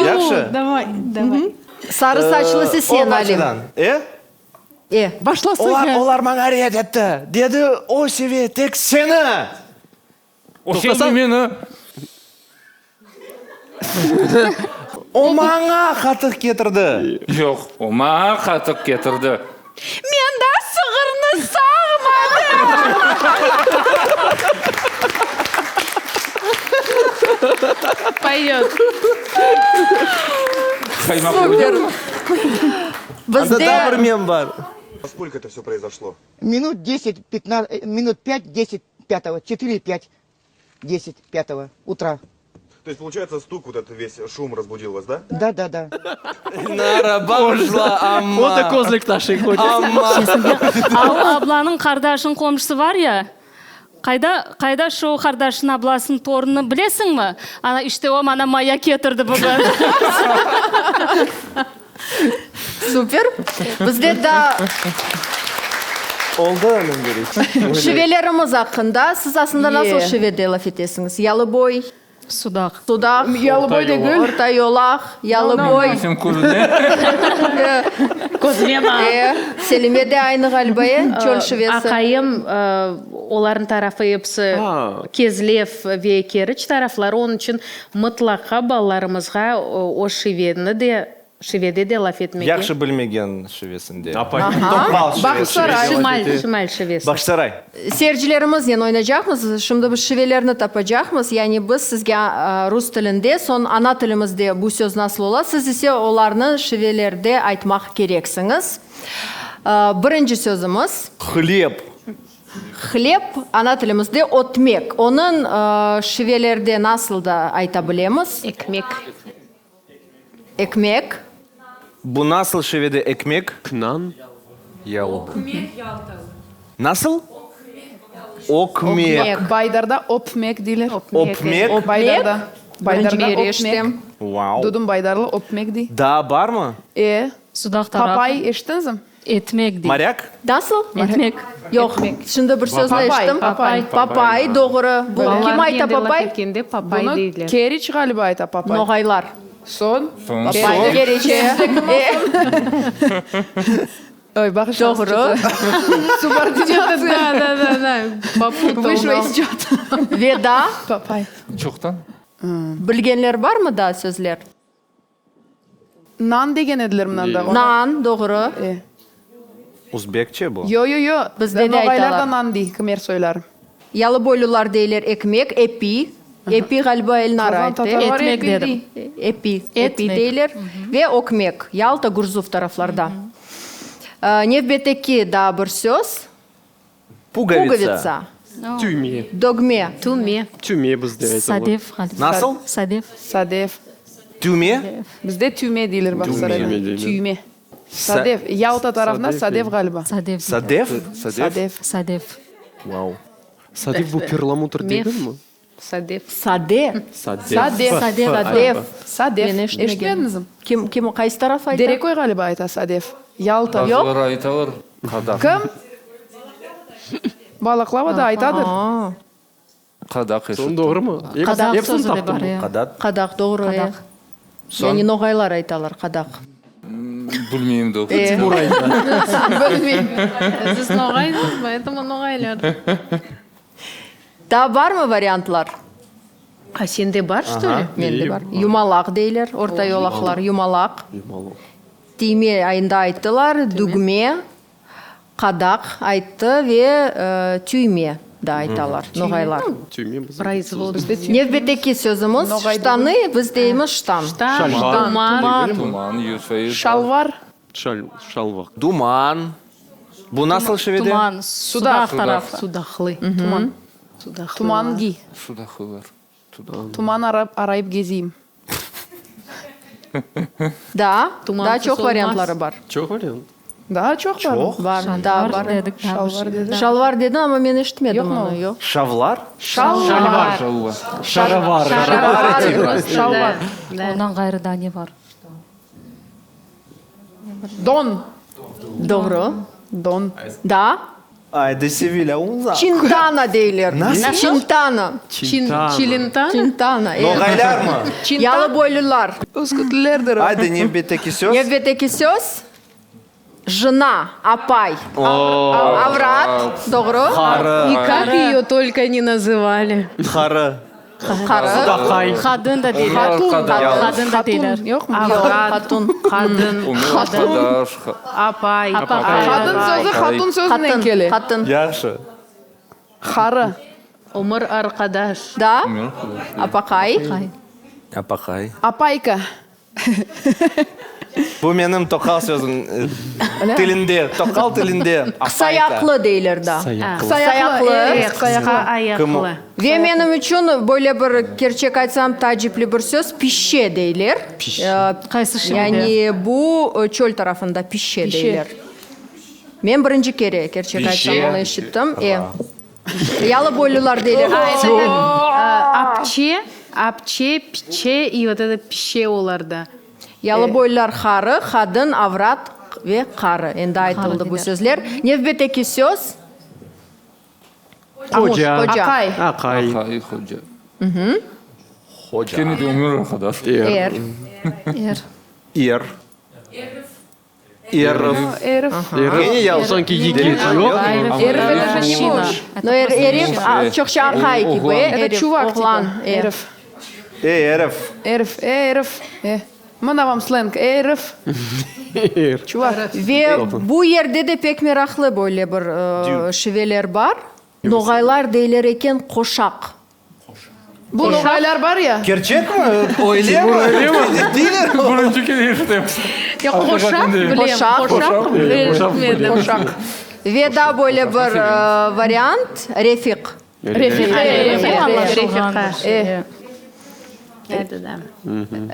Yahşı? Davay, davay. Sarı saçlısı sen, Alim. E? E. Başlasın. Olar, olar maña red etti. Dedi, o seve tek seni. O sevdi meni. O maña qatıq ketirdi. Yoq, o maña qatıq ketirdi. Men daa sığırnı sağmadım. Poyet. Super. Anda daa bir mem bar. Во сколько это все произошло? Minut deset, pâtna, minut pât, deset pâtogo, çetire pât, deset pâtogo utra. То есть, получается, стук, вот этот весь шум разбудил вас, да? Да, да, да. Elnara, bağışla, amma. O da közlük taşıy qoca. Amma. A o ablanıñ qardaşınıñ qomşusı var ya, qayda, qayda şu qardaşınıñ ablasınıñ torunı bilesiñmi? Ana, işte o mana maya ketirdi bugün. Super. Bizde daa. Oldı, Alim Şivelerimiz aqqında. Siz aslında nasıl şivede laf etesiñiz? Yalıboy? Sudaq. Sudaq. Yalıboy degil. Orta yolaq, Yalıboy. Közüme baq. E, Selime de aynı ğaliba, e, çöl şivesi. Aqayım, olarnıñ tarafı episi Kezlev ve Keriç tarafları, onıñ içün mıtlaqa balalarımızğa o şiveni de, şivede de laf etmege. Yahşı bilmegen şivesinde. Aha. Topal şivesi. Bağçasaray. Şimal, şimal şivesi. Bağçasaray. Seyircilerimiznen oynaycaqmız. Şimdi biz şivelerni tapacaqmız. Yani biz sizge rus tilinde, soñ ana tilimizde bu söz nasıl ola, siz ise olarnı şivelerde aytmaq kereksiñiz. Birinci sözümiz. Hleb. Hleb, ana tilimizde ötmek. Onıñ şivelerde nasıl da ayta bilemiz? Ekmek. Ekmek. Bu nasıl şivede ekmek? Nan. Ökmek yaltalı. Nasıl? Ökmek. Baydarda öpmek deyler. Öpmek. Baydarda. Birinci Baydarda kere öpmek. eşitem. Vau. Dudım Baydarlı öpmek dey. Daa barmı? E. Sudaq tarafı. Papay eşittiñizmi? Etmek dey. Morâk? Nasıl? Etmek. Yoq, şimdi bir sözni Papay, eşittim. papay. Papay, doğru. Bu kim ayta papay? Papay Bunı deyler. Keriç ğaliba ayta papay. Noğaylar. Soñ? Papay. Keriç. Oy, bağışlañız. Doğru. Subordinatsiya. Da, da, da, da. Попутал. Vışla iz çata. Ve daa? Papay. Çoqtan. Bilgenler barmı daa sözler? Nan degen ediler mınanda. Nan, doğru. E. Uzbekçe bu. Yo, yo, yo. Bizde de Noğaylar aytalar. da nan dey, kimer soyları. Yalıboylular deyler ekmek, epi. Epi ğaliba Elnara Qazan ayttı. tatarları Etmek epi dedim. dey. Epi, epi Etmek. deyler. Ve ökmek, Yalta, Gurzuf taraflarda. Nevbetteki daa bir söz. Pugovitsa. Pugovitsa. Tüyme. Dögme. Tüme. Tüme bizde aytalar. Sadef ğaliba. Nasıl? Sadef. Sadef. Tüme? Bizde tüyme deyler Bağçasarayda. Tüyme deyler. Tüyme. Sadef. Yalta tarafında sadef ğaliba. Sadef. Sadef? Sadef. Sadef. Vau. Sadef bu perlamutr Mef. degilmi? Sadef. Sade. Sadef. Sadef. Sadef. Sadef. Sadef. Men eşitmegen. Eşitmediñizmi? Kim, kim, qaysı taraf ayta? Dereköy ğaliba ayta sadef. Yalta. Yoq. Bazıları aytalar qadaq. Kim? Balaqlava da aytadır. Aa. Qadaq eşittim. Soñ doğrumı? Qadaq Epsini sözü de taptım. bar, ya. Qadaq. Qadaq, doğru, e. Qadaq. Yani noğaylar aytalar qadaq. Bilmeyim doğrusu. E. Bilmeyim. Siz noğaysız, poetomu noğaylar. Daa barmı variantlar? A sende bar, çto li? Mende bar. Yumalaq deyler, orta yolaqlar, yumalaq. Tiyme ayında ayttılar, dügme, qadaq ayttı ve tüyme da aytalar, noğaylar. Tüyme Nevbetteki sözümiz ştanı, biz deymiz ştan. Ştan, tuman. Tuman, 100%. Şalvar. Şalvar. Duman. Bu nasıl şivede? Tuman, Sudaq tarafı. Sudaqlı. Tuman. Sudaqlılar. Tuman giy. Sudaqlılar. Tuman arap, arayıp gezeyim. Daa, Tumansız daa çoq olmaz. variantları bar. Çoq variant. Daa çoq bar. Çoq? Bar, daa bar. Dedik, daa bir Şalvar şey. dedi. Şalvar dedi, amma men eşitmedim Yoqmı onı, o? yoq. Şavlar? Şalvar. Şaravar. Şaravar. Şalvar. Da. Ondan ğayrı daa ne bar? Don. Doğru. Don. Daa? Aydı, Sevilâ, uzaq. Çintana deyler. Nasıl? Çintana. Çilintana? Çintana, evet. Noğaylarmı? Yalıboylular. Üskütlilerdir o. Aydı, nevbetteki söz. Nevbetteki söz, jena, apay. Avrat, doğru. Qarı. И как ее только не nazывали. Qarı. Qarı. Sudaqay. Qadın da deyler. Hatun. Qadın da deyler. Yoqmı? Avrat, Hatun. qadın, Ömür arqadaş. apay. Apaqay. Qadın sözü hatun sözünden Qatın. kele. Qatın. Yahşı. Qarı. Ömür arqadaş. Da. Ömür arqadaş. Apaqay. Apaqay. Apayka. Bu menim toqal sözüm tilinde, toqal tilinde. Qısayaqlı deyler da. Qısayaqlı. Evet, qısqa ayaqlı. Ve menim içün böyle bir, kerçek aytsam, taacipli bir söz, pişçe deyler. Qaysı şivede? Yani bu çöl tarafında pişçe deyler. Men birinci kere, kerçek aytsam, onı eşittim. E. Yalıboylular deyler. Apçe, apçe, piçe i vot eto pişe olar da. Yalıboylular harı, qadın, avrat ve qarı. Endi aytıldı bu sözler. Nevbetteki söz. Qoca. Qoca. Aqay. Aqay. Aqay, hoca. Hoca. Kene de ömür arqadaş. Er. Er. Er. Erif. Erif. Erif. Sanki yigit, yoq? Erif это же не muj. No, er, erif, çoqça aqay kibi. Это çuvak oğlan. tipa. Erif. Ey, erif. Erif, ey, erif. E. Mına vam slenk, ey, erif. Çuvak. Ve bu yerde de pek meraqlı böyle bir şiveler bar. Noğaylar deyler eken qoşaq. Bu noğaylar bar ya. Kerçekmi? Öylemi? Deyler mi? Birinci kere eşitem. Ya qoşaq bilem. Qoşaq. Qoşaq bilem. Qoşaq. Ve daa böyle bir variant, refiq. Refiqa, Añlaşılğan bir şey.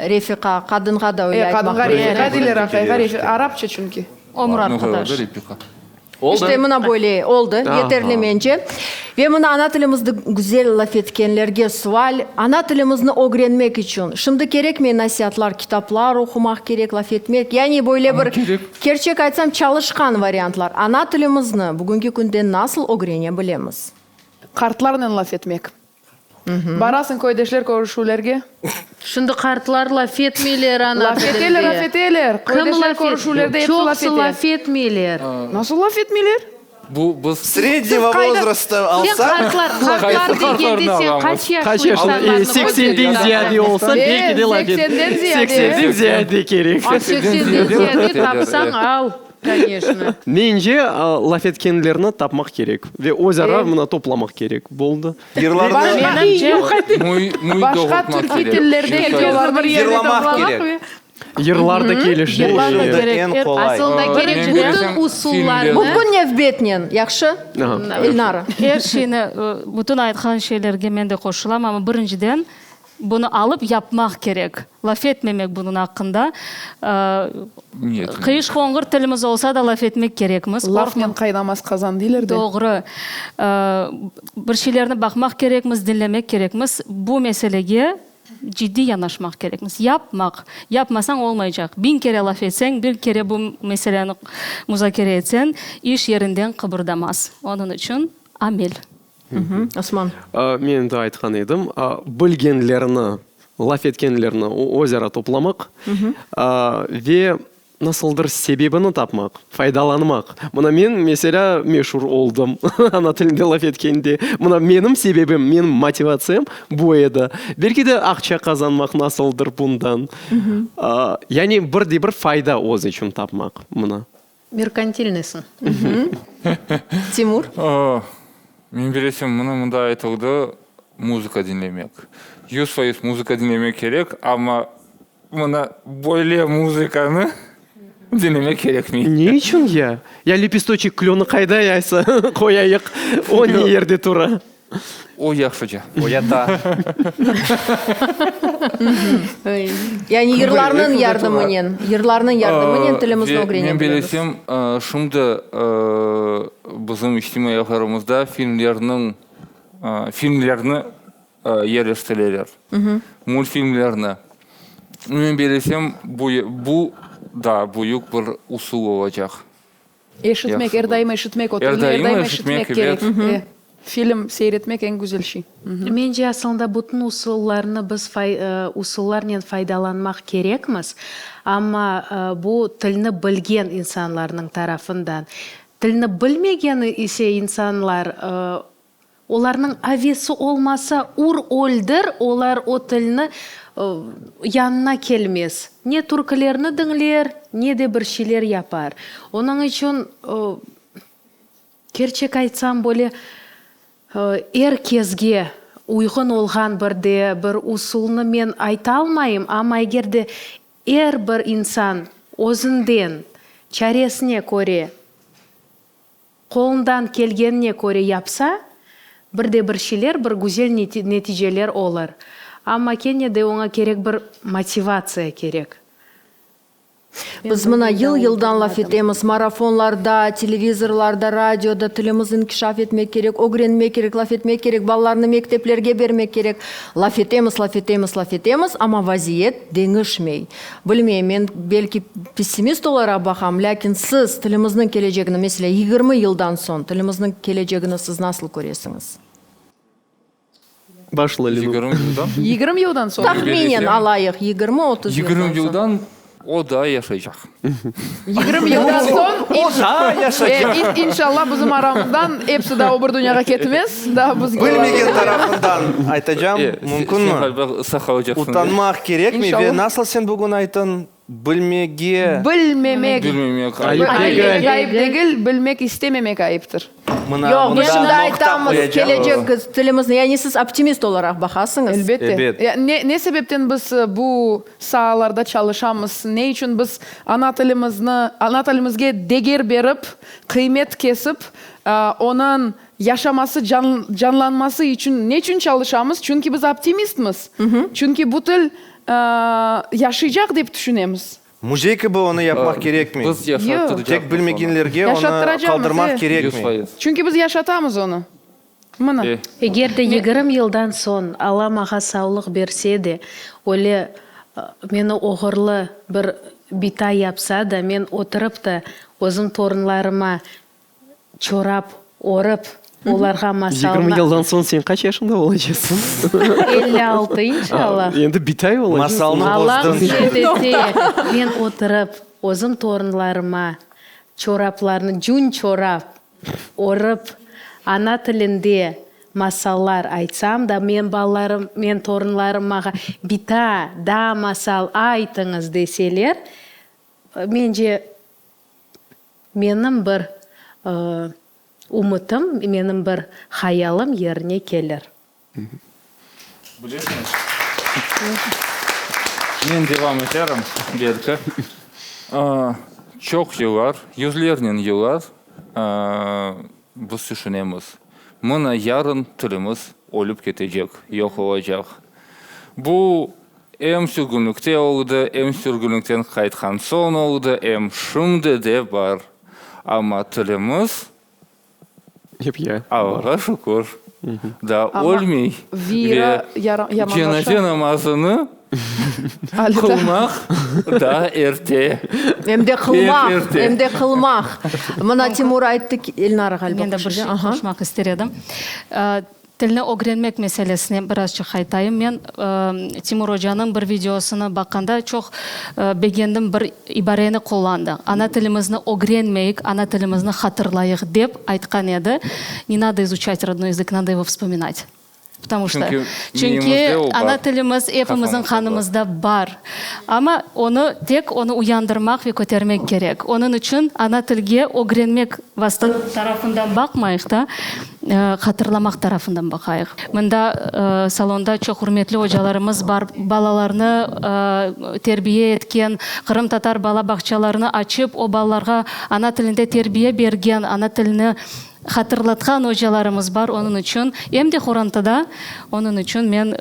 Refiqa, qadınğa da öyle aytmaq Qadınğa refiqa deyler, aqayğa refiq. Arapça çünki. Ömür arqadaş. İşte, mına böyle oldı, yeterli mence. Ve mına ana tilimizde güzel laf etkenlerge sual, ana tilimizni ögrenmek içün şimdi kerekmey nasiatlar, kitaplar oqumaq kerek, laf etmek, yani böyle bir, kerçek aytsam, çalışqan variantlar. Ana tilimizni bugünki künde nasıl ögrene bilemiz? Qartlarnen laf etmek. Barasıñ köydeşler körüşüvlerge. Şimdi qartlar laf etmeyler ana Laf tilinde. eteler, laf eteler. Kim Köydeşler laf et? körüşüvlerde episi laf Çoqusı ete. laf etmeyler. Nasıl laf etmeyler? Bu biz. Srednего Siz qayda- возраста Sen alsaq. qartlar, qartlar Qaysı degende qartlarnı sen alamız? qaç yaşlı Qaç yaşlı? insanlarnı Seksenden ziyade olsa, E, belki de laf et. seksenden ziyade. Seksenden ziyade kerek. A, seksenden ziyade tapsañ al. Koneçno. Mence, laf etkenlerni tapmaq kerek ve öz ara mına toplamaq kerek. Boldı. Yırlarnı. Başqa türkiy tillerde olarnı bir yerde toplamaq ve. Yırlar da kelişe. Yırlar da kerek. Eñ qolay. Asılında kerek bütün usullarnı. Bugün nevbetnen, yahşı? Elnara. Er şeyni, bütün aytqan şeylerge men de qoşulam, amma birinciden Bunı alıp yapmaq kerek, laf etmemek bunıñ aqqında. Qıyış-qonğur tilimiz olsa da laf etmek kerekmiz. Lafnen qaynamaz qazan deyler de. Doğru. Bir şeylerni baqmaq kerekmiz, diñlemek kerekmiz. Bu meselege ciddiy yanaşmaq kerekmiz. Yapmaq. Yapmasañ olmaycaq. Biñ kere laf etseñ, biñ kere bu meseleni muzakere etseñ, iş yerinden qıbırdamaz. Onıñ içün amel. Osman. Men de aytqan edim, bilgenlerini, laf etkenlerini öz ara toplamaq ve nasıldır sebebini tapmaq, faydalanmaq. Mına men, meselâ, meşur oldım ana tilinde laf etkende. Mına menim sebebim, menim motivatsiyam bu edi. Belki de aqça qazanmaq nasıldır bundan. Yani bir de bir fayda öz içün tapmaq, mına. Merkantilnıysıñ. Timur? Men bilesem, mına mında aytıldı, muzıka diñlemek. 100% muzıka diñlemek kerek, amma mına böyle muzıkanı diñlemek kerekmey. Ne içün ya? Ya Lipestoçek klönı qayda aysa qoyayıq, o ne yerde tura? O yahşıca. O yata. Yani yırlarnıñ yardımınen, yırlarnıñ yardımınen tilimizni ögrene Men bilemiz. bilesem, şimdi bizim içtimaiy ağlarımızda filmlerniñ, filmlerni yerleştireler, multfilmlerni. Men bilesem, bu, bu da büyük bir usul olacaq. Eşitmek, er daim eşitmek, o tilni er daim eşitmek kerek. Film seyretmek eñ güzel şey. Mence, aslında bütün usullarnı biz usullarnen faydalanmaq kerekmiz, amma bu tilni bilgen insanlarnıñ tarafından. Tilni bilmegen ise insanlar, Olarnıñ avesi olmasa, ur-öldir, olar o tilni yanına kelmez. Ne türkülerni diñler, ne de bir şeyler yapar. Onıñ içün, kerçek aytsam, böyle er kesge uyğun olğan bir de bir usulnı men aytalmayım, amma eger de er bir insan özünden, çaresine köre, Qolundan kelgenine köre yapsa, bir de bir şeyler, bir güzel neticeler olur. Amma kene de oña kerek bir motivatsiya kerek. Biz mına yıl-yıldan laf etemiz, marafonlarda, televizorlarda, radioda tilimiz inkişaf etmek kerek, ögrenmek kerek, laf etmek kerek, balalarnı mekteplerge bermek kerek. Laf etemiz, laf etemiz, laf etemiz, amma vaziyet deñişmey. Bilmeyim, men belki pessimist olaraq baqam, lâkin siz tilimizniñ kelecegini, meselâ, 20 yıldan soñ tilimizniñ kelecegini siz nasıl köresiñiz? Başla, Lenur. 20 yıldan? 20 yıldan soñ. Tahminen alayıq, 20-30 yıldan 20 soñ. yıldan o daa yaşaycaq. 20 yıldan soñ O daa yaşaycaq. İnşallah bizim aramızdan episi daa o bir dünyağa ketmez, daa bizge. Bilmegen tarafından aytacam, mümkünmi? Sen ğaliba sağ qalacaqsıñ. Utanmaq kerekmi ve nasıl sen bugün aytıñ, bilmege. Bilmemek. Bilmemek ayıp degil. Ayıp degil, bilmek istememek ayıptır. mına Yoq, biz mında şimdi noqta aytamız, qoyacaqmız. kelecek tilimizni, yani siz optimist olaraq baqasıñız. Elbette. Ebet. Ya ne, ne sebepten biz bu saalarda çalışamız, ne içün biz ana tilimizni, ana tilimizge deger berip, qıymet kesip, onıñ yaşaması, can, canlanması içün neçün çalışamız? Çünki biz optimistmiz. Çünki bu til yaşaycaq dep tüşünemiz. Müzey kibi onı yapmaq kerekmey. Biz yaşattıracaqmız Tek onı. bilmegenlerge onı Yaşattıracaqmız, qaldırmaq e. kerekmey. 100%. Çünki biz yaşatamız onı. Mına. E. Eger de 20 yıldan soñ Alla mağa savlıq berse de, öyle meni oğurlı bir bita yapsa da, men oturıp da özüm torunlarıma çorap örip, olarğa masalnı. 20 yıldan soñ sen qaç yaşında olacaqsıñ? 56, inşallah. Endi bitay olacaqsıñ. Masalnı Alla bozdın. qısmet etse, men oturıp, özüm torunlarıma çoraplarnı, cün çorap örip, ana tilinde masallar aytsam da, men balalarım, men torunlarım mağa, Bita, daa masal aytıñız deseler, mence, Menim bir ümütim, menim bir hayalım yerine kelir. Bilesiñiz, men devam eterim, belki. Çoq yıllar, yüzlernen yıllar biz tüşünemiz, mına yarın tilimiz ölüp ketecek, yoq olacaq. Bu Em sürgünlikte oldı, em sürgünlikten qaytqan soñ oldı, em şimdi de bar. Amma tilimiz, Allağa şükür, daa ölmey ve cenaze namazını qılmaq daa erte. Em de qılmaq, em de qılmaq. Mına Timur ayttı ki, Elnara ğaliba Men de bir şey qoşmaq ister edim. Tilni ögrenmek meselesine birazçıq qaytayım. Men Timur ocanıñ bir videosını baqqanda çoq begendim, bir ibareni qullandı, Ana tilimizni ögrenmeyik, ana tilimizni hatırlayıq, dep aytqan edi, Ne nado izuçat rodnoy yazık, nado ego vspominat. Потому что, çünki ana tilimiz epimizniñ qanımızda bar. Amma onı, tek onı uyandırmaq ve kötermek kerek. Onıñ içün ana tilge ögrenmek tarafından baqmayıq da, Hatırlamaq tarafından baqayıq. Mında, salonda çoq ürmetli ocalarımız bar, balalarnı terbiye etken, qırımtatar bala bağçalarını açıp, o balalarğa ana tilinde terbiye bergen, ana tilini hatırlatqan ocalarımız bar. Onıñ içün, em de qorantada, onıñ içün men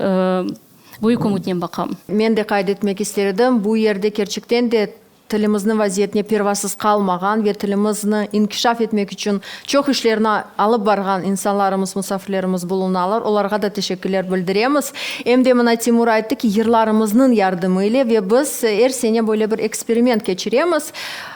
büyük ümütnen baqam. Men de qayd etmek ister edim, bu yerde kerçekten de Tilimizniñ vaziyetine pervasız qalmağan ve tilimizni inkişaf etmek içün çoq işlerni alıp barğan insanlarımız, musafirlerimiz bulunalar. Olarğa da teşekkürler bildiremiz. Em de mına Timur ayttı ki, yırlarımıznıñ yardımı ile ve biz er sene böyle bir eksperiment keçiremiz.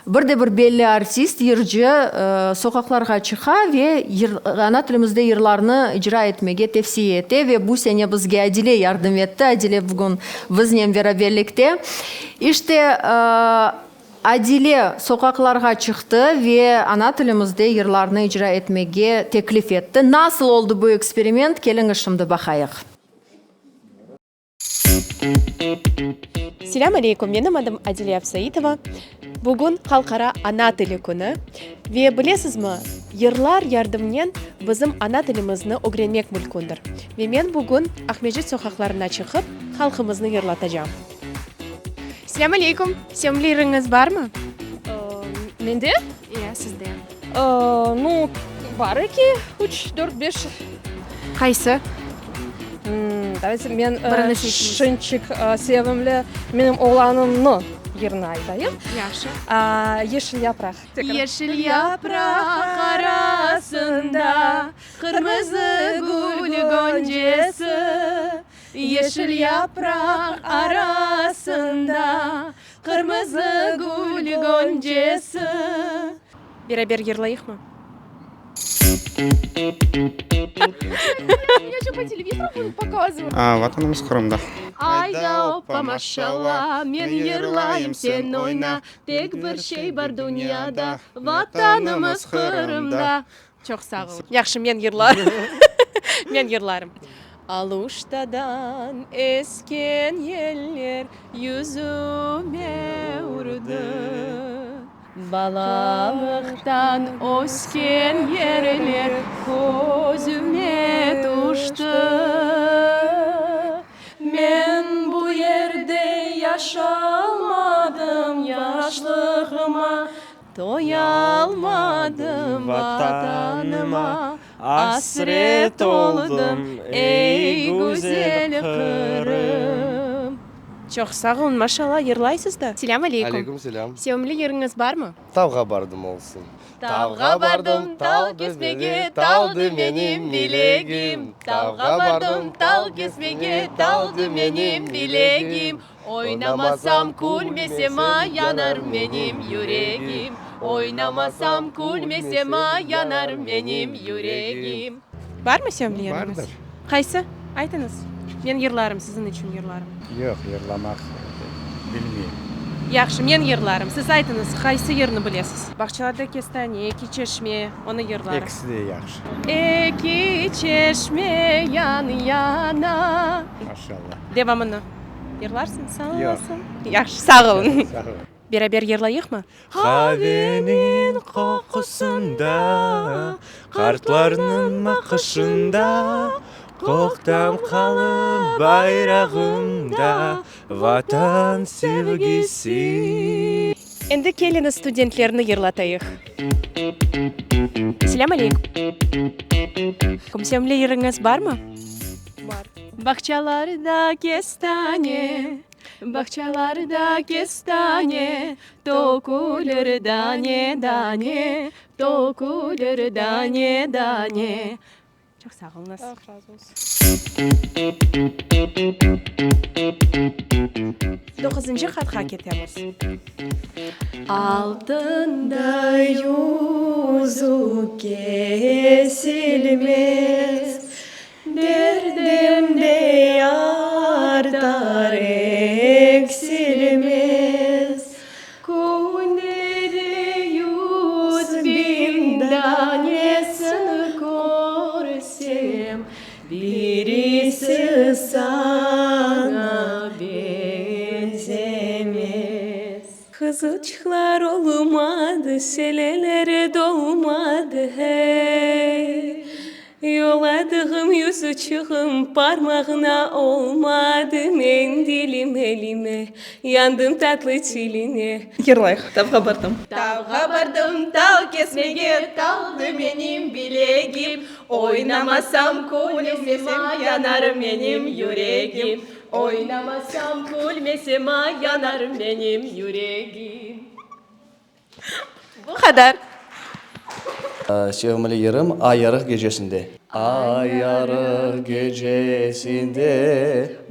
Bir de bir belli artist, yırcı soqaqlarğa çıqa ve yır, ana tilimizde yırlarnı icra etmege tevsiye ete ve bu sene bizge Adile yardım etti. Adile bugün biznen beraberlikte. İşte, Adile soqaqlarğa çıqtı ve ana tilimizde yırlarnı icra etmege teklif etti. Nasıl oldı bu eksperiment, keliñiz şimdi baqayıq. Selâm aleykum, menim adım Adile Absaitova. Bugün Halqara ana tili künü ve bilesizmi, yırlar yardımınen bizim ana tilimizni ögrenmek mülkündir. Ve men bugün Aqmescit soqaqlarına çıqıp, halqımıznı yırlatacağım. Selâm aleykum! Sevimli yırıñız barmı? Mende? Ya, sizde. Nu, bar eki, üç, dört, beş. Qaysı? Давайте men Birini seçiñiz. Şınçik sevimli menim oğlanımnıñ yırını aytayım. Yahşı. Yeşil yapraq. Yeşil yapraq arasında qırmızı gül goncesi, Yeşil yapraq arasında qırmızı gül goncesi. Beraber yırlayıqmı? Vatanımız Qırımda. Ayda oppa maşalla, men yırlayım, sen oyna, Tek bir şey bar dünyada, Vatanımız Qırımda. Çoq sağ ol. Yahşı, men yırlarım. Men yırlarım. Aluştadan esken yeller yüzüme urdı. Balalıqtan ösken yerler közüme tüşti. Men bu yerde yaşalmadım, yaşlığıma toyalmadım, Vatanıma asret oldım, ey güzel Qırım. Çoq sağ olun, maşallah, yırlaysız da. Selâm aleyküm. Aleyküm selâm. Sevimli yırıñız barmı? Tavğa bardım olsun. Tavğa bardım tal kesmege, taldı menim bilegim. Tavğa bardım tal kesmege, taldı menim bilegim. Oynamasam, külmesem, a, yanar menim yüregim. Oynamasam, külmesem, a, yanar menim yüregim. Barmı sevimli yırıñız? Bardır. Qaysı? Aytıñız. Men yırlarım, siziñ içün yırlarım. Yoq, yırlamaq bilmeyim. Yahşı, men yırlarım. Siz aytıñız, qaysı yırnı bilesiz? Bağçalarda kestane, eki çeşme, onı yırlarım. Ekisi de yahşı. Eki çeşme yan-yana. Maşallah. Devamını yırlarsıñ, sağ Yoq. olasıñ. Yahşı, sağ olun. Sağ olun. Beraber yırlayıqmı? Qaveniñ qoqusında, Qartlarnıñ maqışında, Qoqtam qalıp bayrağımda, Vatan sevgisi. Endi keliñiz studentlerni yırlatayıq. Selâm aleykum. Sevimli yırıñız barmı? Bar. Bağçalarda kestane, Bağçalarda kestane, Tökülir dane-dane, Tökülir dane-dane. Çoq sağ oluñız. Allah razı olsun. Doquzıncı qatqa ketemiz. Altınday yüzük kesilmez, Derdim de artar, eksilmez. Künde de 100000 danesin körsem, Birisi saña beñzemez. Qızılçıqlar olmadı, seleleri dolmadı, hey. Yolladığım yüzüçığım parmağına olmadı, Mendilim elime, yandım tatlı tiline. Yırlayıq, Tavğa bardım. Tavğa bardım tal kesmege, taldı menim bilegim, Oynamasam, külmesem, yanar menim yüregim, Oynamasam, külmesem, yanar menim yüregim. Bu qadar. Sevimli yırım Ay yarıq gecesinde. Ay yarıq gecesinde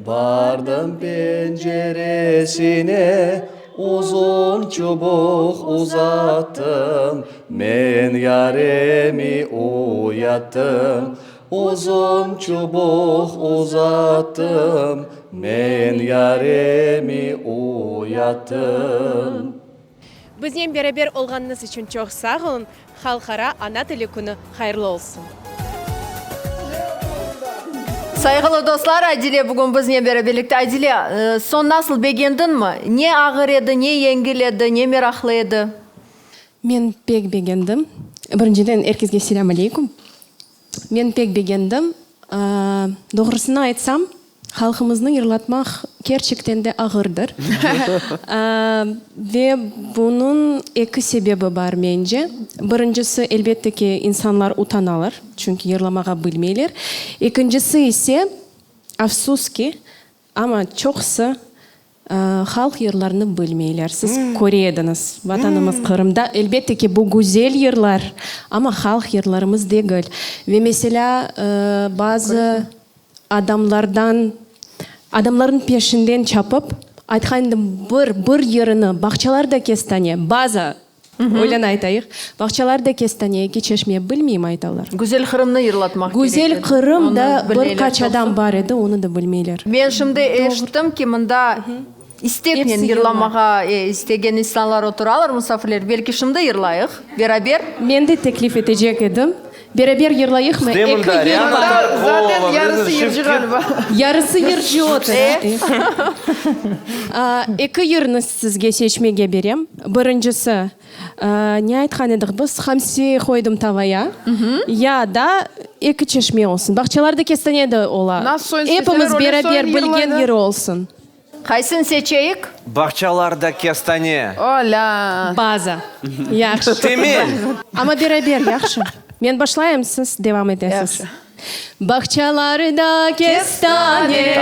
bardım penceresine, Uzun çubuq uzattım, men yaremi uyattım. Uzun çubuq uzattım, men yaremi uyattım. Biznen beraber olğanıñız içün çoq sağ oluñ, Halqara ana tili künü hayırlı olsun! Sayğılı dostlar, Adile bugün biznen beraberlikte. Adile, soñ nasıl, begendiñmi? Ne ağır edi, ne yengil edi, ne meraqlı edi? Men pek begendim. Birinciden, er kesge selâm aleyküm. Men pek begendim. Doğrusını aytsam, halqımıznı yırlatmaq kerçekten de ağırdır. Ve bunıñ eki sebebi bar, mence. Birincisi, elbette ki, insanlar utanalar, çünki yırlamağa bilmeyler. Ekincisi ise, afsus ki, amma çoqusı Halq yırlarını bilmeyler. Siz köre ediñiz, Vatanımız Qırımda, elbette ki, bu güzel yırlar, amma halq yırlarımız degil. Ve meselâ, bazı adamlardan, adamlarnıñ peşinden çapıp, aytqan edim, bir, bir yırını, Bağçalarda kestane, bazı Öyle aytayıq. Bağçalarda kestane, eki çeşme, bilmeyim, aytalar. Güzel Qırımnı yırlatmaq kerek edi. Güzel Qırım da bir qaç adam bar edi, onı da bilmeyler. Men şimdi eşittim ki, mında isteknen yırlamağa istegen insanlar oturalar, musafirler. Belki şimdi yırlayıq beraber? Men de teklif etecek edim. Beraber yırlayıqmı? Bizde Eki mında yır Riana bar. Tarkova, Zaten yarısı yırcı ğaliba. Yarısı yırcı otura. Eki yırnı sizge seçmege berem. Birincisi, ne aytqan edik biz, Hamsi qoydım tavaya, ya da Eki çeşme olsun. Bağçalarda kestane de ola. Epimiz beraber bilgen yırı olsun. Qaysını seçeyik? Bağçalarda kestane. Olâ! Baza. Yahşı. Temel. Amma beraber, yahşı. Men başlayım, siz devam etesiz. Bağçalarda kestane,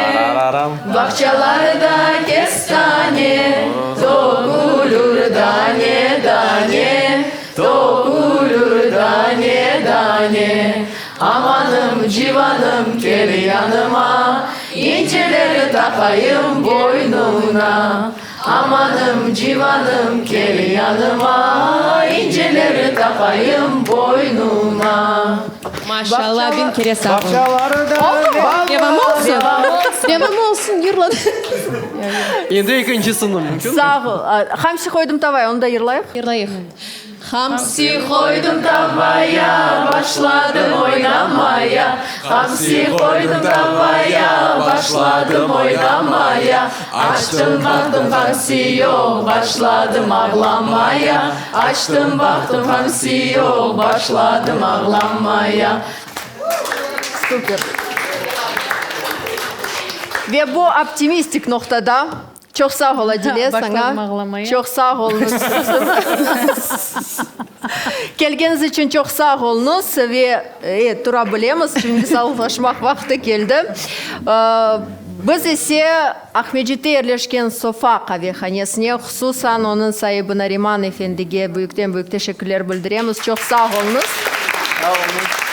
Bağçalarda kestane, Tökülür dane-dane, Tökülür dane-dane. Amanım, civanım, kel yanıma, İnceler taqayım boynuna. Amanım, civanım, kel yanıma, İnceler taqayım boynuna. Maşallah, biñ kere sağ ol. Devam olsun. Devam olsun, yırla. Endi ekincisini mümkün mi? Sağ ol. Hamsi qoydım tavaya, onı da yırlayıq. Yırlayıq. Hamsi qoydım tavaya, başladım oynamaya. Hamsi qoydım tavaya, başladım oynamaya. Açtım, baqtım, hamsi yoq, başladım ağlamaya. Açtım, baqtım, hamsi yoq, başladım ağlamaya. Super! Ve bu optimistik noqtada Çoq sağ ol, Adile, saña. Çoq sağ oluñız. Kelgeniñiz içün çoq sağ oluñız. Ve, e, tura bilemiz, şimdi sağlıqlaşmaq vaqtı keldi. Biz ise Aqmescitte yerleşken Sofa qavehanesine, hususan onıñ saibi Nariman efendige büyükten-büyük teşekkürler bildiremiz. Çoq sağ oluñız. Sağ oluñız.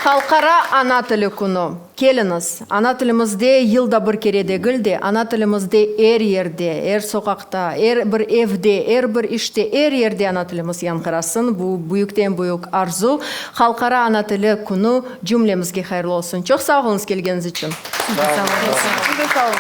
Halqara ana tili künü. Keliñiz, ana tilimizde yılda bir kere degil de, ana tilimizde er yerde, er soqaqta, er bir evde, er bir işte, er yerde ana tilimiz yañğırasın. Bu büyükten-büyük arzu. Halqara ana tili künü cümlemizge hayırlı olsun. Çoq sağ oluñız kelgeniñiz içün. Siz de sağ oluñ.